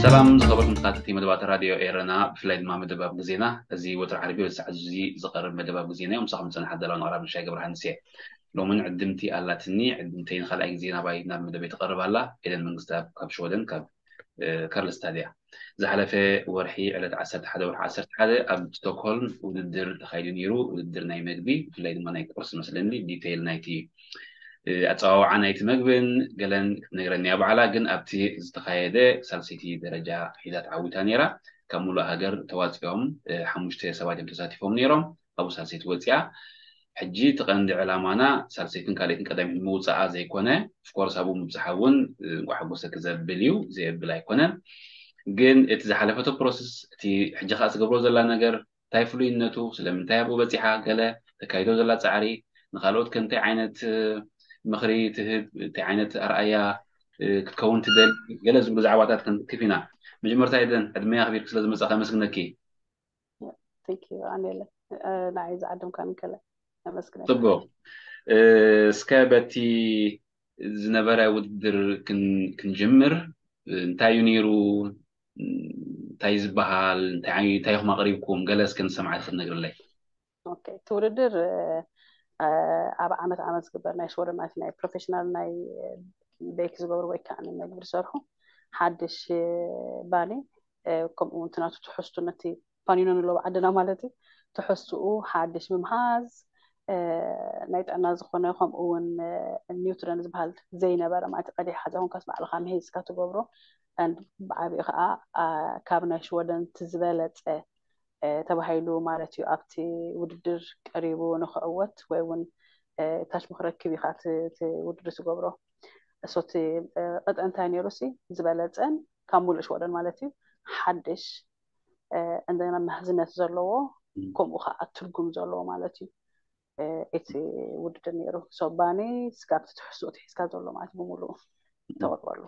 ሰላም ዝኸበርኩም ተኸታተልቲ መደባት ራድዮ ኤረና፣ ብፍላይ ድማ መደብ ኣብ ግዜና። እዚ ወትሪ ዓርቢ ወዲ ሰዓት እዚ ዝቐርብ መደብ ኣብ ግዜና እዮም። ምሳኹም ዝጸንሓ ዘላ ንቕራብ ንሻይ ገብረሃንስ እየ። ሎምን ዕድምቲ ኣላትኒ፣ ዕድምተይ ንኻልኣይ ግዜ ናባይ ናብ መደበይ ትቐርብ ኣላ። ኤደን መንግስተኣብ ካብ ሽወደን፣ ካብ ካርልስታድ እያ። ዝሓለፈ ወርሒ ዕለት ዓሰርተ ሓደ ወርሒ ዓሰርተ ሓደ ኣብ ስቶክሆልም ውድድር ተኻይዱ ነይሩ። ውድድር ናይ መግቢ፣ ብፍላይ ድማ ናይ ቁርሲ መስለኒ። ዲቴይል ናይቲ ኣፀዋውዓ ናይቲ መግብን ገለን ክትነግረኒ እያ ባዕላ። ግን ኣብቲ ዝተኻየደ ሳልሰይቲ ደረጃ ሒዛ ተዓዊታ ነይራ። ካብ ሙሉእ ሃገር ተዋፂኦም ሓሙሽተ ሰባት እዮም ተሳቲፎም ነይሮም። ኣብኡ ሳልሰይቲ ወፂኣ። ሕጂ እቲ ቀንዲ ዕላማና ሳልሰይትን ካልኣይትን ቀዳሚት ምውፃኣ ዘይኮነ፣ ኦፍኮርስ ኣብኡ ምብፅሓ እውን እንኳዕ ሓጎሰኪ ዘብል እዩ፣ ዘየብል ኣይኮነን። ግን እቲ ዝሓለፈቶ ፕሮሰስ፣ እቲ ሕጂ ከዓ ትገብሮ ዘላ ነገር እንታይ ፍሉይነቱ፣ ስለምንታይ ኣብኡ በፂሓ፣ ገለ ተካይዶ ዘላ ፃዕሪ፣ ንካልኦት ከ እንታይ ዓይነት ምኽሪ ትህብ፣ እንታይ ዓይነት ኣርኣያ ክትከውን ትደሊ፣ ገለ ዝብሉ ዛዕባታት ክንክፍ ኢና። መጀመርታ ኤደን፣ ዕድመ ኣኽቢርኪ ስለ ዝመፃእኪ ኣመስግነኪ። Thank you ኣኔለ፣ ንዓይ ዝዓደምካኒ ከለ ኣመስግነካ። ፅቡቕ። እስከ በቲ ዝነበረ ውድድር ክንጅምር። እንታይ እዩ ነይሩ? እንታይ ዝበሃል? እንታይ ኢኹም ኣቕሪብኩም? ገለ እስከ ንሰማዕቲ ክትነግርለይ። እቲ ውድድር ኣብ ዓመት ዓመት ዝግበር ናይ ሽወደን ማለት ናይ ፕሮፌሽናል ናይ ቤክ ዝገብሩ ወይ ከዓ ናይ መግቢ ዝሰርሑ ሓድሽ ባኒ ከምኡ እውን ትናቱ ትሕዝቱ ነቲ ፓኒኖ ንብሎ ዓድና ማለት እዩ። ትሕዝትኡ ሓድሽ ምምሃዝ ናይ ጥዕና ዝኾነ ከምኡ እውን ኒውትረን ዝበሃል ዘይነበረ ማለት ቀዲሕ ሓዚ ኮንካስ ባዕልኻ ምሂዝካ ትገብሮ ብዓብኡ ከዓ ካብ ናይ ሽወደን እቲ ዝበለፀ ተባሂሉ ማለት እዩ። ኣብቲ ውድድር ቀሪቡ ንክዕወት ወይ እውን ታሽሙ ክረክብ እዩ ከዓ እቲ ውድድር ትገብሮ። እሶቲ ቅጥዒ እንታይ ነይሩ ሲ ዝበለፀን ካብ ሙሉእ ሽወደን ማለት እዩ ሓድሽ እንደገና መሕዝነት ዘለዎ ከምኡ ከዓ ትርጉም ዘለዎ ማለት እዩ። እቲ ውድድር ነይሩ ሶባኒ ስጋብ ትሕዝትኡ ትሒዝካ ዘሎ ማለት ብምሉእ ተቕርበሉ።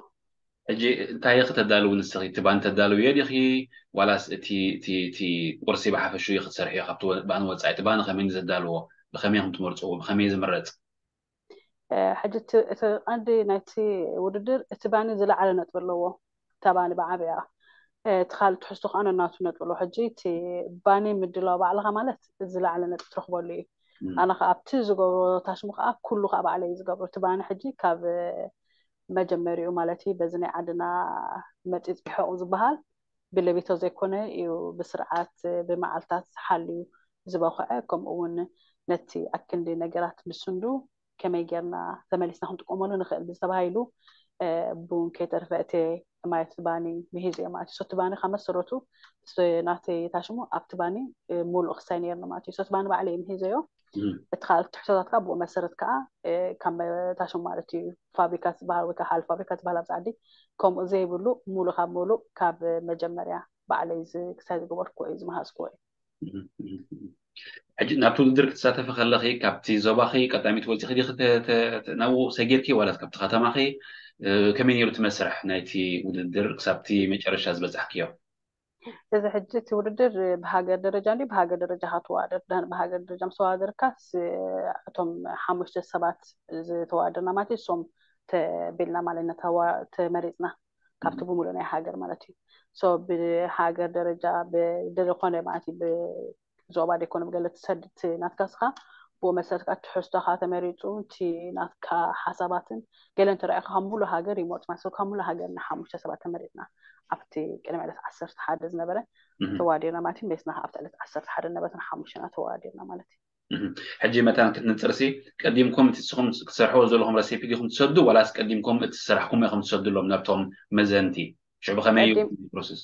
ሕጂ እንታይ ኢኺ ተዳልዊ ንስኺ? እቲ ባኒ ተዳልውዮ ዲኺ ዋላስ እቲ እቲ እቲ ቁርሲ ብሓፈሽኡ ኢኺ ትሰርሕዮ? ካብቲ ባኒ ወፃኢ እቲ ባኒ ከመይ ዘዳልዎ? ብኸመይ ኢኹም ትመርፅዎ? ብኸመይ ዝምረፅ? ሕጂ እቲ ቀንዲ ናይቲ ውድድር እቲ ባኒ ዝለዓለ ነጥቢ ኣለዎ። እታ ባኒ ብዓብያ እቲ ካልእ ትሕዝቶ ከዓ ነናቱ ነጥቢ ኣለዎ። ሕጂ እቲ ባኒ ምድላው ባዕልኻ ማለት ዝለዓለ ነጥቢ ትረኽበሉ እዩ። ኣነ ከዓ ኣብቲ ዝገብሮ ታሽሙ ከዓ ኩሉ ከዓ ባዕለይ እዩ ዝገብሮ። እቲ ባኒ ሕጂ ካብ መጀመሪኡ ማለት እዩ በዚ ናይ ዓድና መፂፅ ይሕቑ ዝበሃል ብለቢቶ ዘይኮነ እዩ ብስርዓት ብመዓልታት ሓልዩ ዝበኹዐ። ከምኡ እውን ነቲ ኣክንዲ ነገራት ምስንዱ ከመይ ጌርና ተመሊስና ክንጥቀመሉ ንኽእል ብዝተባሂሉ ቡን ከይተርፈ እቲ ማየት ባኒ ምሂዝ እዮም ማለት እዩ። ሶቲ ባኒ ካብ መሰረቱ ናተይ ታሽሙ ኣብቲ ባኒ ሙሉእ ክሳይ ነይርኒ ማለት እዩ። ሶቲ ባኒ ባዕለ ምሂዘዮ እቲ ካልእ ትሕቶታት ከዓ ብኡ መሰረት ከዓ ካብ ታሽሙ ማለት እዩ ፋብሪካ ዝበሃል ወይ ከዓ ሓል ፋብሪካ ዝበሃል ኣብዚ ዓዲ ከምኡ ዘይብሉ ሙሉእ ካብ ሙሉእ ካብ መጀመርያ ባዕለይ ክሳይ ዝገበርኩዎ እዩ ዝመሃዝኩዎ እዩ። ሕጂ ናብቲ ውድድር ክትሳተፊ ከለኺ ካብቲ ዞባኺ ቀዳሚት ወፂኺ ዲኺ ናብኡ ሰጊርኪ ዋላስ ካብቲ ከተማኺ? ከመይ ነይሩ እቲ መስርሕ ናይቲ ውድድር ክሳብቲ መጨረሻ ዝበፃሕክዮ? እዚ ሕጂ እቲ ውድድር ብሃገር ደረጃ እንዲ ብሃገር ደረጃ ካ ተዋደር ደን ብሃገር ደረጃ ምስ ተዋደርካስ እቶም ሓሙሽተ ሰባት ዝተዋደርና ማለት እሶም ተቢልና ማለት ተመሪፅና ካብቲ ብምሉእ ናይ ሃገር ማለት እዩ። ሶ ብሃገር ደረጃ ብደለኮነ ማለት እዩ ዞባ ደይኮነ ብገለ ትሰድድ ናትካ ስኻ ብኡ መሰረት ከዓ ትሕዝቶኻ ተመሪፁ እቲ ናትካ ሓሳባትን ገለ እንተረኣዩ ካብ ሙሉ ሃገር ይመርፁ ማለት ካብ ሙሉ ሃገር ንሓሙሽተ ሰባት ተመሪፅና ኣብቲ ቅድሚ ዕለት ዓሰርተ ሓደ ዝነበረ ተዋዲርና ማለት እዩ። ሜስና ኣብቲ ዕለት ዓሰርተ ሓደ ነበረ ሓሙሽተና ተዋዲርና ማለት እዩ። ሕጂ መታን ክትንፅርሲ ቀዲምኩም እቲ ንስኹም ክትሰርሕዎ ዘለኹም ረሲፒ ዲኹም ትሰዱ ዋላስ ቀዲምኩም እቲ ዝሰራሕኩም ኢኹም ትሰድሎም ናብቶም መዘንቲ? ሽዑ ብኸመይ እዩ ፕሮሰስ?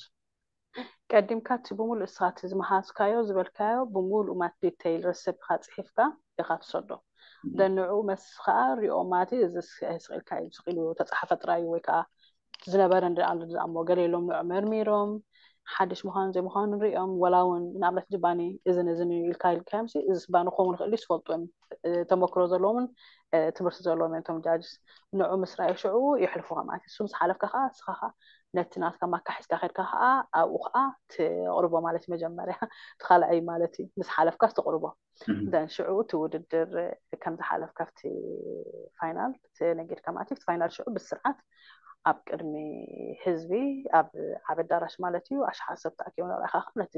ቀዲምካ እቲ ብምሉእ እስኻ እቲ ዝመሃዝካዮ ዝበልካዮ ብምሉእ ማለት ዲቴይል ረሰፕትካ ጽሒፍካ ኢኻ ትሰዶ። ደንዑ መስ ከዓ ሪኦ ማለት እዩ። እዚ ስቕ ኢልካ እዩ ስቕ ኢሉ ተፃሓፈ ጥራይ እዩ ወይ ከዓ ዝነበረ እንደ ኣሉ ዝኣሞ ገለ የሎም ንዑ መርሚሮም ሓድሽ ምዃኑ ዘይምዃኑ ሪኦም ወላ እውን ንኣብነት ጅባኒ እዝን እዝን እዩ ኢልካ ኢልካዮም እዚ ባኒ ክኸውን ይኽእል እዩ ዝፈልጡ እዮም ተመክሮ ዘለዎምን ትምህርቲ ዘለዎም እዮም ቶም ጃጅስ ንዑ ምስ ረኣዩ ሽዑ የሕልፉኻ ማለት እዩ። እሱ ምስ ሓለፍካ ከዓ እስኻ ከዓ ነቲ ናትካ ማካ ሒዝካ ከድካ ከዓ ኣብኡ ከዓ ትቕርቦ ማለት እዩ። መጀመርያ እቲ ካልኣይ ማለት እዩ ምስ ሓለፍካ ትቕርቦ ደን ሽዑ እቲ ውድድር ከም ዝሓለፍ ካብቲ ፋይናል ተነጊርካ ማለት እዩ። ፋይናል ሽዑ ብስርዓት ኣብ ቅድሚ ህዝቢ ኣብ ዓቢ ኣዳራሽ ማለት እዩ ኣሽሓት ሰብ ተኣኪቦም ንረኣኻ ነቲ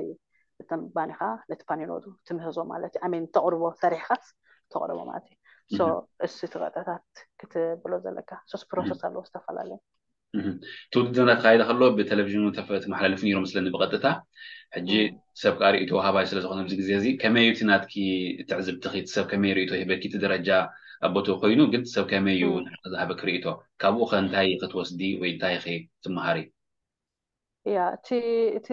እተን ባኒኻ ነቲ ፓኒኖ ትምህዞ ማለት እዩ። ኣሜን ተቕርቦ ሰሪሕኻስ ተቕርቦ ማለት እዩ። ሶ እሱ እቲ ቀጠታት ክትብሎ ዘለካ ሶስ ፕሮሰስ ኣለዎ ዝተፈላለዩ ትውድድር እናተኻየደ ከሎ ብቴሌቪዥን ተመሓላልፉ ነይሮም ስለኒ ብቐጥታ ሕጂ ሰብ ከዓ ርእይቶ ወሃባይ ስለዝኾነ ኣብዚ ግዜ እዚ ከመይ እቲ ናትኪ ትዕዝብትኺ ሰብ ከመይ ርእይቶ ሂበኪ እቲ ደረጃ ኣቦቱ ኮይኑ ግን ሰብ ከመይ እዩ ዝሃበኪ ርእይቶ ካብኡ ከ እንታይ ክትወስዲ ወይ እንታይ ኢኺ ትመሃሪ ያ እቲ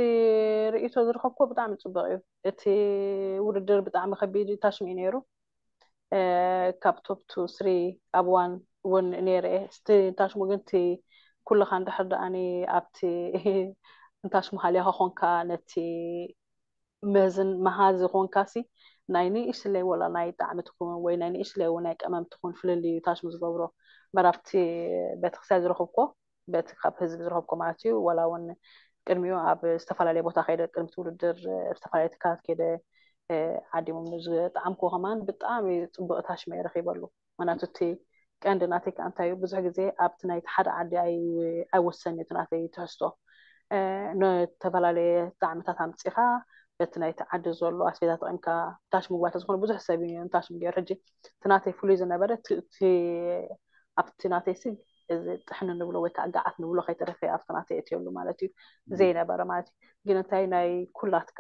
ርእይቶ ዝረኸብኩዎ ብጣዕሚ ፅቡቅ እዩ። እቲ ውድድር ብጣዕሚ ከቢድ ታሽም እዩ ነይሩ። ካብ ቶፕ ቱ ስሪ ኣብ ዋን እውን ነይረ እየ። እቲ ታሽሙ ግን እቲ ኩልኻ እንድሕር ደኣኒ ኣብቲ እንታሽሙ ሃልያ ከኾንካ ነቲ መዝን መሃዚ ኾንካሲ ናይ ንእሽለይ ወላ ናይ ጣዕሚ ትኹን ወይ ናይ ንእሽለይ እውን ናይ ቀመም ትኹን ፍልልዩ ታሽሙ ዝገብሮ መራብቲ ቤተክርስትያን ዝረኽብኮ በቲ ካብ ህዝቢ ዝረኸብኮ ማለት እዩ። ወላ እውን ቅድሚኡ ኣብ ዝተፈላለየ ቦታ ከይደ ቅድሚ ውድድር ኣብ ዝተፈላለየ ትካላት ከይደ ዓዲሞም ዝጠዓምኩ ከማን ብጣዕሚ ፅቡቅ ታሽመ ረኪበሉ። ምክንያቱ እቲ ቀንዲ ናተይ ከዓ እንታይ እዩ ብዙሕ ግዜ ኣብቲ ናይቲ ሓደ ዓዲ ኣይወሰን እዩ ናተይ ትሕዝቶ ንተፈላለየ ጣዕምታት ኣምፂኻ በቲ ናይቲ ዓዲ ዘሎ ኣስቤዛ ተጠቂምካ ታሽ ምግባት ዝኾነ ብዙሕ ሰብ እዩ ታሽ ገይሩ ሕጂ እቲ ናተይ ፍሉይ ዝነበረ ኣብቲ ናተይ ሲ እዚ ጥሕኒ ንብሎ ወይ ከዓ ገዓት ንብሎ ከይተረፈ ኣብቲ ናተይ እትየሉ ማለት እዩ ዘይነበረ ማለት እዩ ግን እንታይ ናይ ኩላትካ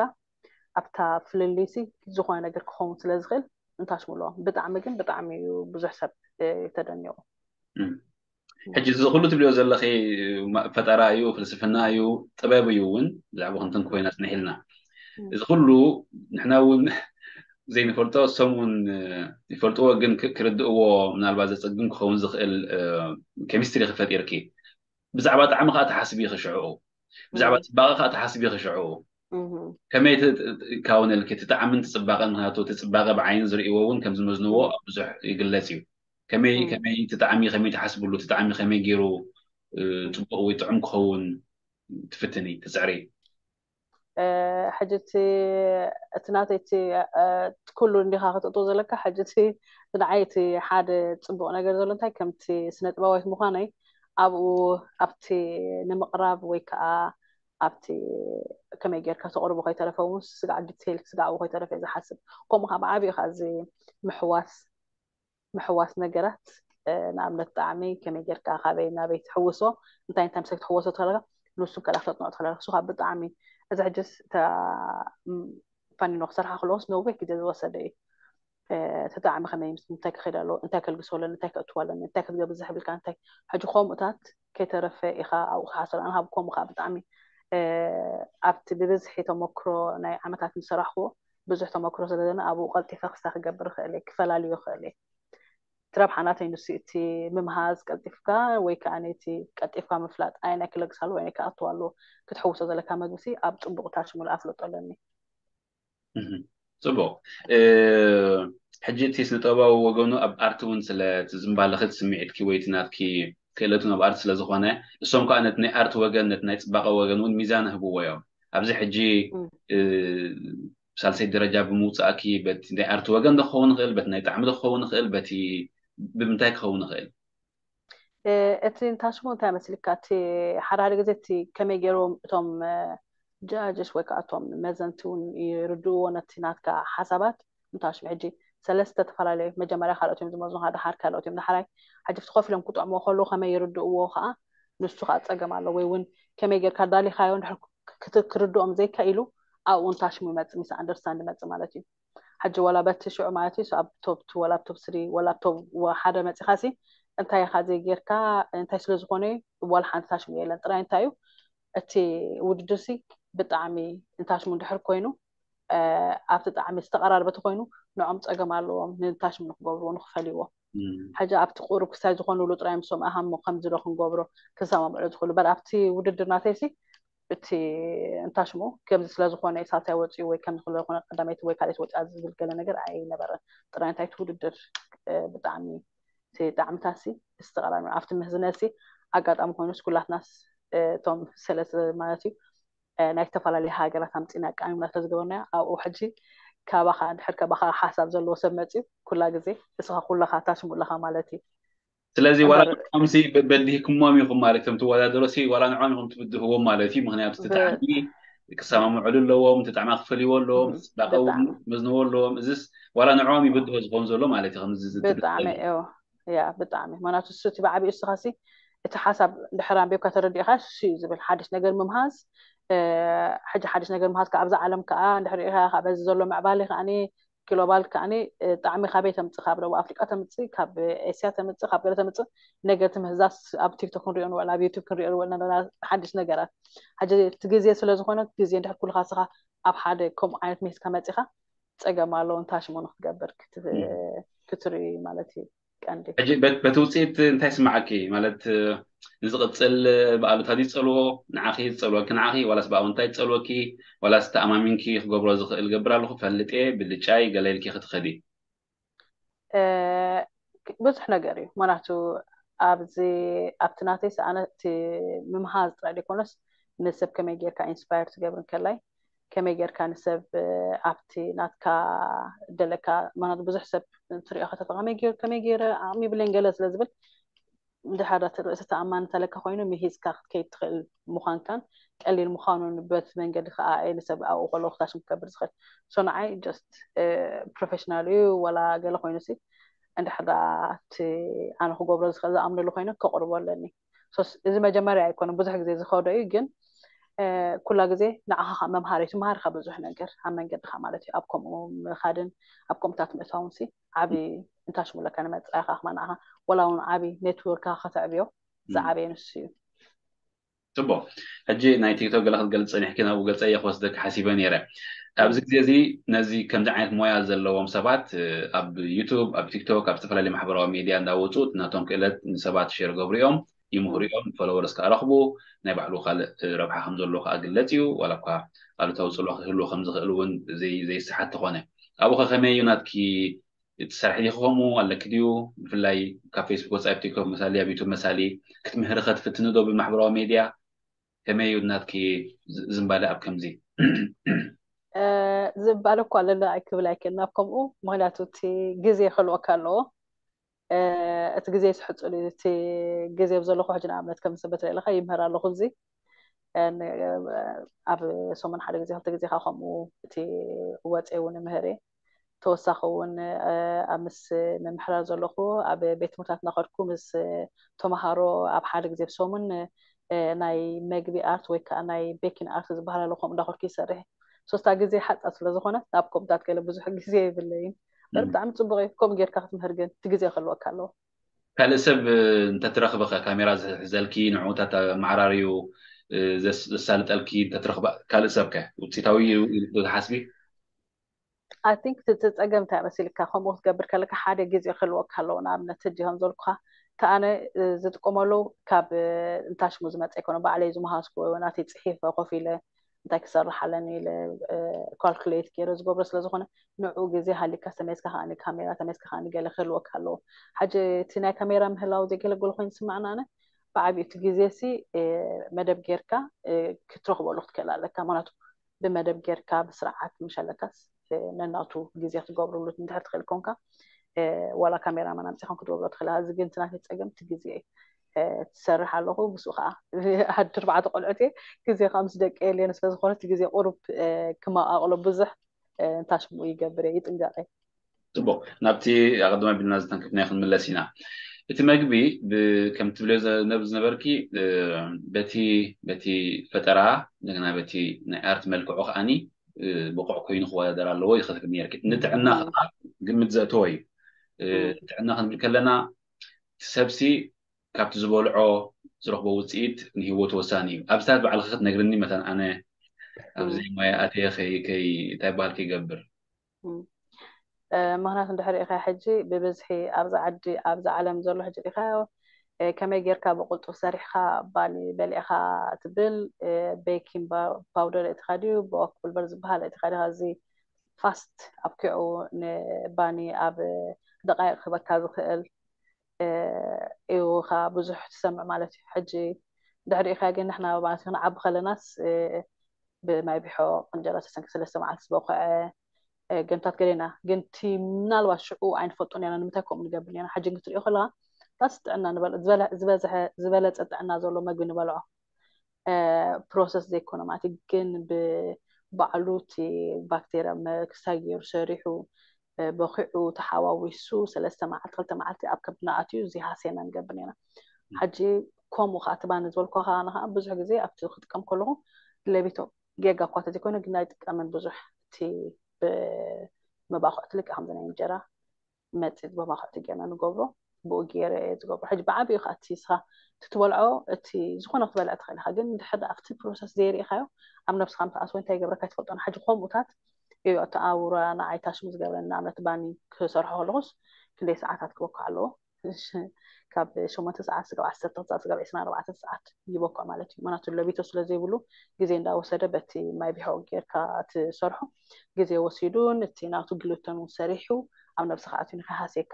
ኣብታ ፍልልይቲ ዝኾነ ነገር ክኸውን ስለ ዝኽእል እንታሽምሎ ብጣዕሚ ግን ብጣዕሚ እዩ ብዙሕ ሰብ ተደኒቑ ሕጂ እዚ ኩሉ ትብልዮ ዘለኺ ፈጠራ እዩ ፍልስፍና እዩ ጥበብ እዩ እውን ብዛዕባ ክንትን ኮይና ፅንሕ ኢልና እዚ ኩሉ ንሕና እውን ዘይንፈልጦ እሶም እውን ይፈልጥዎ ግን ክርድእዎ ምናልባት ዘፀግም ክኸውን ዝኽእል ኬሚስትሪ ክፈጢርኪ ብዛዕባ ጣዕሚ ከዓ ትሓስቢ ክሽዕኡ ብዛዕባ ፅባቐ ከዓ ትሓስቢ ክሽዕኡ ከመይ ካውነልኪ እቲ ጣዕምን ትፅባቐን ምክንያቱ እቲ ፅባቐ ብዓይኒ ዝርእዎ እውን ከም ዝመዝንዎ ኣብ ብዙሕ ይግለፅ እዩ ከመይ ከመይ እቲ ጣዕሚ ከመይ ትሓስብሉ እቲ ጣዕሚ ከመይ ገይሩ ፅቡቅ ወይ ጥዑም ክኸውን ትፍትኒ ትፅዕሪ ሕጂ እቲ ናተይ እቲ ኩሉ እንዲኻ ክትእቶ ዘለካ ሕጂ እቲ ንዓይ እቲ ሓደ ፅቡቅ ነገር ዘሎ እንታይ ከምቲ ስነ ጥበባዊት ምዃነይ ኣብኡ ኣብቲ ንምቕራብ ወይ ከዓ ኣብቲ ከመይ ጌርካ ተቕርቦ ከይተረፈ እውን ስጋዕ ዲቴይል ስጋዕ ከይተረፈ ዝሓስብ ከምኡ ከዓ ብዓብዩ ከዓ እዚ ምሕዋስ ምሕዋስ ነገራት ንኣብነት ጣዕሚ ከመይ ጌርካ ካበይ ናበይ ትሕውሶ እንታይ እንታይ ምሳይ ክትሕወሶ ትኽእለካ ንሱ ከላ ክተጥንዖ ትኽእለካ ንሱ ካብ ብጣዕሚ እዚ ሕጅስ እታ ፋኒኖ ክሰርሓ ከለዎስ ነዊሕ ግዜ ዝወሰደ እዩ ተጣዕሚ ከመይ ምስ እንታይ ክኸይድ ኣለዎ እንታይ ከልግሶ ኣለኒ እንታይ ከእትዎ ኣለኒ እንታይ ክትገብር ዝሕብልካ እንታይ ሕጂ ከምኡታት ከይተረፈ ኢኻ ኣብኡ ክትሓስር ኣነ ካብ ከምኡ ከዓ ብጣዕሚ ኣብቲ ብብዝሒ ተመክሮ ናይ ዓመታት ዝሰራሕክዎ ብዙሕ ተመክሮ ስለ ዘለና ኣብኡ ቀልጢፈ ክስታ ክገብር ይኽእል እየ ክፈላልዮ ይኽእል እየ እቲ ረብሓ ናተይ ንሱ እቲ ምምሃዝ ቀልጢፍካ ወይ ከዓ ነቲ ቀልጢፍካ ምፍላጥ ኣየናይ ክለግስ ኣለዎ ኣየናይ ክኣትዎ ኣለዎ ክትሕውሶ ዘለካ መግቢ ኣብ ፅቡቅ ታሽሙል ኣፍልጦ ኣለኒ ፅቡቅ ሕጂ እቲ ስነጥበባዊ ወገኑ ኣብ ኣርቲ እውን ስለ ዝምባለኽት ስምዒትኪ ወይ ናትኪ ክእለቱ ናብ ኣርቲ ስለዝኾነ እሶም ከዓ ነቲ ናይ ኣርቲ ወገን ነቲ ናይ ፅባቐ ወገን እውን ሚዛን ህብዎ እዮም ኣብዚ ሕጂ ሳልሰይ ደረጃ ብምውፃእኪ በቲ ናይ ኣርቲ ወገን ዶ ክኸውን ይኽእል በቲ ናይ ጣዕሚ ዶ ክኸውን ይኽእል በቲ ብምንታይ ክኸውን ይኽእል እቲ እንታሽሙ እንታይ መስልካ እቲ ሓደ ሓደ ግዜ እቲ ከመይ ገይሮም እቶም ጃጅስ ወይ ከዓ እቶም መዘንቲ እውን ይርድእዎ ነቲ ናትካ ሓሳባት እንታሽሙ ሕጂ ሰለስተ ዝተፈላለዩ መጀመርያ ካልኦት እዮም ዝመዝኑካ ድሓር ካልኦት እዮም ድሓራይ ሕጂ እቲ ኮፍ ኢሎም ክጥዕሞ ከለዉ ከመይ ይርድእዎ ከዓ ንሱ ከዓ ፀገም ኣሎ ወይ እውን ከመይ ጌርካ ዳሊኻዮ እንድሕር ክርድኦም ዘይካኢሉ ኣብኡ እንታሽሙ ይመፅእ ሚስ ኣንደርስታንድ ይመፅእ ማለት እዩ ሕጂ ዋላ በቲ ሽዑ ማለት እዩ ኣብ ቶፕ ቱ ዋላ ኣብ ቶፕ ስሪ ዋላ ኣብ ቶፕ ሓደ መፂኻ ሲ እንታይ ኢኻ ዘይጌርካ እንታይ ስለ ዝኾነ ዋላ ሓንቲ ታሽሙ የለን ጥራይ እንታይ እዩ እቲ ውድድር ሲ ብጣዕሚ እንታሽሙ እንድሕር ኮይኑ ኣብቲ ጣዕሚ ዝተቐራርበ ተኮይኑ ንዖም ፀገም ኣለዎም ንእንታሽሙ ንክገብርዎ ንክፈልይዎ። ሕጂ ኣብቲ ቁሩብ ክሳይ ዝኾኑሉ ጥራይ ምሶም ኣሃሞ ከምዚ ዶ ክንገብሮ ክሰማምዑ ዝኽእሉ በር ኣብቲ ውድድር ናተይሲ እቲ እንታሽሙ ከምዚ ስለዝኾነ ሳልሳይ ወፂኡ ወይ ከምዚ ስለዝኾነ ቀዳመይቲ ወይ ካልኦት ወፂኣ ዝብል ገለ ነገር ኣይነበረን። ጥራይ እንታይ እቲ ውድድር ብጣዕሚ ጣዕምታሲ ዝተቐራርበ ኣብቲ ምህዝነሲ ኣጋጣሚ ኮይኑስ ኩላትናስ እቶም ሰለስተ ማለት እዩ ናይ ዝተፈላለዩ ሃገራት ኣምፂና ኣቃሚምና ስለዝገበርናዮ ኣብኡ ሕጂ ካባኻ እንድሕር ካባኻ ሓሳብ ዘለዎ ሰብ መፅዩ ኩላ ግዜ እስኻ ኩለኻ ታሽሙ ኣለኻ ማለት እዩ። ስለዚ ዋላ ንዖምሲ በዲህኩሞም ኢኹም ማለት እዮም ትወዳደሩ ሲ ዋላ ንዖም ኢኹም ትብድህዎም ማለት እዩ። ምክንያቱ እቲ ጣዕሚ ክሰማምዕሉ ኣለዎም፣ እቲ ጣዕማ ክፈልይዎ ኣለዎም፣ እቲ ፅባቐ እውን መዝንዎ ኣለዎም። እዚስ ዋላ ንዖም ይብድሆ ዝኸውን ዘሎ ማለት እዩ። ከምዚ ብጣዕሚ እዩ ያ ብጣዕሚ ምክንያቱ እሱ እቲ ብዓብዩ እስኻሲ እቲ ሓሳብ ድሕር ኣንቢብካ ተረዲእካ እሱ እዩ ዝብል ሓድሽ ነገር ምምሃዝ ሕጂ ሓድሽ ነገር ምሃዝ ኣብዛ ዓለም ከዓ እንድሕር ሪኢካ በዚ ዘሎ ምዕባለ ከዓ ግሎባል ከዓ ጣዕሚ ካበይ ተምፅእ ካብ ደቡብ ኣፍሪቃ ተምፅእ ካብ ኤስያ ተምፅእ ካብ ገለ ተምፅእ ነገር እቲ ምህዛስ ኣብ ቲክቶክ ክንሪኦ ንውዕል ኣብ ዩቱብ ክንሪኦ ንውዕል ዘለና ሓድሽ ነገራት ሕጂ እቲ ግዜ ስለዝኮነ ግዜ እንድሕር ኩልካ ስኻ ኣብ ሓደ ከምኡ ዓይነት ሜስካ መፂካ ፀገም ኣለዎ እንታይ ሽሙ ንክትገብር ክትርኢ ማለት እዩ ቀንዲ ሕጂ በቲ ውፅኢት እንታይ ስምዓኪ ማለት ንዝቕፅል ብኣሉታ ድዩ ዝፀልዎ ንዓኺ ዝፀልወኪ ንዓኺ ዋላስ ብኣውንታይ ዝፀልወኪ ዋላስ ተኣማሚንኪ ክገብሮ ዝኽእል ገብር ኣለኹ ፈልጥ እየ ብልጫይ ገለ ኢልኪ ክትኸዲ ብዙሕ ነገር እዩ ምክንያቱ ኣብዚ ኣብቲ ናተይ ሰኣነ እቲ ምምሃዝ ጥራይ ዘይኮነስ ንሰብ ከመይ ጌርካ ኢንስፓየር ትገብር እንከላይ ከመይ ጌርካ ንሰብ ኣብቲ ናትካ ደለካ ማለት ብዙሕ ሰብ ትሪኦ ከተተ ከመይ ገይሩ ከመይ ገይረ ዓቕሚ ይብለኝ ገለ ስለ ዝብል እንድሕር እቲ ርእሲ ተኣማንነት ኣለካ ኮይኑ ምሂዝካ ክትከይድ ትኽእል ምዃንካን ቀሊል ምዃኑን በቲ መንገዲ ከዓ እየ ንሰብ ኣብኡ ከለዉ ክታሽም ክገብር ዝኽእል so ንዓይ just ፕሮፌሽናል እዩ ወላ ገለ ኮይኑ ሲ እንድሕር እቲ ኣነ ክገብሮ ዝኽእል ዝኣምነሉ ኮይኑ ከቕርቦ ኣለኒ ሶስ እዚ መጀመርያ ኣይኮነ ብዙሕ ግዜ ዝኸዶ እዩ ግን ኩላ ግዜ ንዓኻ ከዓ መምሃሪ ትምሃርካ ብዙሕ ነገር ኣብ መንገድካ ማለት እዩ ኣብ ከምኡ ምኻድን ኣብ ከምኡታት ምእታውን ሲ ዓብዪ እንታሽሙለካ ንመፃኢኻ ከማ ንዓኻ ወላ እውን ዓብዪ ኔትወርካ ከተዕብዮ ዝዓበየ ንሱ እዩ ፅቡቅ ሕጂ ናይ ቲክቶክ ገለ ክትገልፅ ፀኒሕኪ ናብኡ ገፀ እየ ክወስደኪ ሓሲበ ነይረ ኣብዚ ግዜ እዚ ነዚ ከምዚ ዓይነት ሞያ ዘለዎም ሰባት ኣብ ዩቱብ ኣብ ቲክቶክ ኣብ ዝተፈላለዩ ማሕበራዊ ሚድያ እንዳወፁ ናቶም ክእለት ንሰባት ሸር ገብሩ እዮም ይምህሩ እዮም ፎሎወርስ ከዓ ረኽቡ ናይ ባዕሉ ካልእ ረብሓ ከም ዘለዎ ከዓ ግለፅ እዩ ዋላ እኳ ኣሉታዊ ፅልዋ ክህልዎ ከም ዝኽእል እውን ዘይሰሓት ተኾነ ኣብኡ ከ ከመይ እዩ ናትኪ ትሰርሒ ዲኺ ከምኡ ኣለኪ ድዩ ብፍላይ ካብ ፌስቡክ ወፃኢ ቲክቶክ መሳሊ ኣብ ዩቱብ መሳሊ ክትምህሪ ከትፍትኒ ዶ ብማሕበራዊ ሜድያ ከመይ እዩ ናትኪ ዝንባለ ኣብ ከምዚ ዝንባለ እኳ ኣለና ኣይክብል ኣይክእል ናብ ከምኡ ምክንያቱ እቲ ግዜ ክህልወካ ኣለዎ እቲ ግዜ ስሕፅሉ እቲ ግዜ ዘለኹ ሕጂ ንኣብነት ከም ሰበት ሪእለካ ይምህር ኣለኹ እዚ ኣብ ሰሙን ሓደ ግዜ ክልተ ግዜ ከዓ ከምኡ እቲ ወፀ እውን ምህር እየ ተወሳኺ እውን ኣብ ምስ ምምሕዳር ዘለኹ ኣብ ቤት ትምህርታት እናኸድኩ ምስ ተምሃሮ ኣብ ሓደ ግዜ ብሰሙን ናይ መግቢ ኣርት ወይ ከዓ ናይ ቤኪን ኣርት ዝበሃል ኣሎ ከምኡ እንዳኸድኩ ይሰርሕ ሶስታ ግዜ ሓፃር ስለዝኮነ ናብ ከምታት ገለ ብዙሕ ግዜ የብለይን በር ብጣዕሚ ፅቡቅ እዩ ከምኡ ጌርካ ክትምህር ግን እቲ ግዜ ክህልወካ ኣለዎ ካልእ ሰብ እንተትረኽበኸ ካሜራ ዝሕዘልኪ ንዕኡታት ኣመዓራርዩ ዘሳልጠልኪ እንተትረኽባ ካልእ ሰብከ ውፅኢታዊ ትሓስቢ I think እቲ ጸገም እንታይ መሲልካ ከምኡ ክትገብር ከለካ ሓደ ግዜ ክህልወካ ኣለዎ ንኣብነት ሕጂ ከም ዘልኩካ እቲ ኣነ ዝጥቀመሉ ካብ እንታሽሙ ዝመፀ ኣይኮነ ባዕለይ ዝመሃዝኩ ናተይ ፅሒፈ ኮፍ ኢለ እንታይ ክሰርሕ ኣለኒ ኢለ ካልኩሌት ገይረ ዝገብሮ ስለዝኮነ ንዑ ግዜ ሃሊካ ተመዝካ ከዓኒ ካሜራ ተመዝካ ከዓኒ ገለ ክህልወካ ኣለዎ። ሕጂ እቲ ናይ ካሜራ ምህላው ዘይገለገሉ ኮይኑ ዝስምዓና ኣነ ብዓብዩ እቲ ግዜ ሲ መደብ ጌርካ ክትረክበሉ ክትክእል ኣለካ። ምክንያቱ ብመደብ ጌርካ ብስርዓት ምሽ ኣለካስ ነናቱ ግዜ ክትገብርሉ እንድሕር ትክእል ኮንካ ዋላ ካሜራማን ኣምፂኻን ክትገብሮ ትክእል። እዚ ግን እቲ ናተይ ፀገም እቲ ግዜ እዩ። ትሰርሕ ኣለኹ ብስኡ ከዓ ኣዲ ኣርባዕተ ቆልዑት እየ ግዜ ከዓ ምስ ደቂ የልየን ስለዝኮነ እቲ ግዜ ቁሩብ ክመቃቅሎ ብዙሕ እንታሽምኡ ይገብር እየ ይጥንቀቅ እየ ፅቡቅ ናብቲ ኣቀድማ ቢልና ዝተንክፍናዮ ክንምለስ ኢና እቲ መግቢ ከም ትብልዮ ዝነበርኪ በቲ በቲ ፈጠራ እንደገና በቲ ናይ ኣርት መልክዑ ከዓኒ ብቁዕ ኮይኑ ክወዳደር ኣለዎ ይክትብል ነርኪ ንጥዕና ከዓ ግምት ዘእተዎ እዩ ጥዕና ክንብል ከለና እቲ ሰብሲ ካብቲ ዝበልዖ ዝረኽቦ ውፅኢት ንህይወቱ ወሳኒ እዩ ኣብዚታት ባዕልካ ክትነግርኒ መታን ኣነ ኣብዚ ሞያ ኣትየ ከይ እንታይ በሃል ክገብር? ምክንያቱ እንድሕር ኢኻ ሕጂ ብብዝሒ ኣብዚ ዓዲ ኣብዚ ዓለም ዘሎ ሕጂ ኢኻ ከመይ ጌርካ ብቁልጡፍ ሰሪሕካ ባኒ በሊዕካ ትብል? ቤኪን ፓውደር እቲኻ ድዩ ብኦክ ቡልቨር ዝበሃል እቲኻ ድዩ እዚ ፋስት ኣብኪዑ ንባኒ ኣብ ደቃይቅ ክበካ ዝኽእል እዩ ካ ብዙሕ ትሰምዕ ማለት እዩ። ሕጂ ድሕሪኡ ካ ግን ንሕና ማለት ክንዓቢ ከለናስ ብማይ ቢሖ እንጀራ ተሰንኪ ሰለስተ መዓልቲ ዝበኩዐ ገምታት ገሌና ግን ቲ ምናልባት ሽዑ ኣይንፈልጦን ኢና ንምንታይ ከምኡ ንገብር ኔና። ሕጂ ግን ክትሪኦ ከለካ ዳስ ጥዕና ንበል ዝበለፀ ጥዕና ዘሎ መግቢ ንበልዖ ፕሮሰስ ዘይኮነ ማለት እዩ። ግን ብባዕሉ እቲ ባክቴርያ መክስታይ ገይሩ ሰሪሑ በኺዑ ተሓዋዊሱ ሰለስተ መዓልቲ ክልተ መዓልቲ ኣብ ከብድና ኣትዩ እዚ ሃስየና ንገብር ኔና። ሕጂ ከምኡ ከዓ እቲ ባኒ ዝበልኮ ከዓ ብዙሕ ግዜ ኣብቲ ክጥቀም ከለኹ ለቢቶ ጌጋ እኳ ተዘይኮይኑ ግን ኣይጥቀምን ብዙሕ እቲ ብመባኩዕቲ ልክዕ ከምዚ ናይ እንጀራ መፂፅ ብመባኩዕቲ ጌርና ንገብሮ ብኡ ገይረ እየ ዝገብሮ። ሕጂ ብዓብዩ ከዓ እቲ ስኻ ትትበልዖ እቲ ዝኾነ ክትበልዕ ትኽእል ኢኻ ግን ድሕር ኣብቲ ፕሮሰስ ዘይርኢኻዮ ኣብ ነብስኻ ምትኣስወ እንታይ ይገብረካ ኣይትፈልጦን። ሕጂ ከምኡታት እዩ እቲ ኣውራ ንዓይ ታሽሙ ዝገብረኒ ንኣብነት ባኒ ክሰርሖ ከለኹስ ክንደይ ሰዓታት ክበኩ ኣለዎ ካብ ሸሞንተ ሰዓት ስጋብ ዓሰርተ ክሳብ ስጋብ ዕስራን ኣርባዕተን ሰዓት ይበኩዕ ማለት እዩ። ምክንያቱ ለቢቶ ስለ ዘይብሉ ግዜ እንዳወሰደ በቲ ማይ ቢሖ ጌርካ ትሰርሖ ግዜ ወሲዱ ነቲ ናቱ ግሉተን እውን ሰሪሑ ኣብ ነብስኻ ኣትዩ ንኸይሃስየካ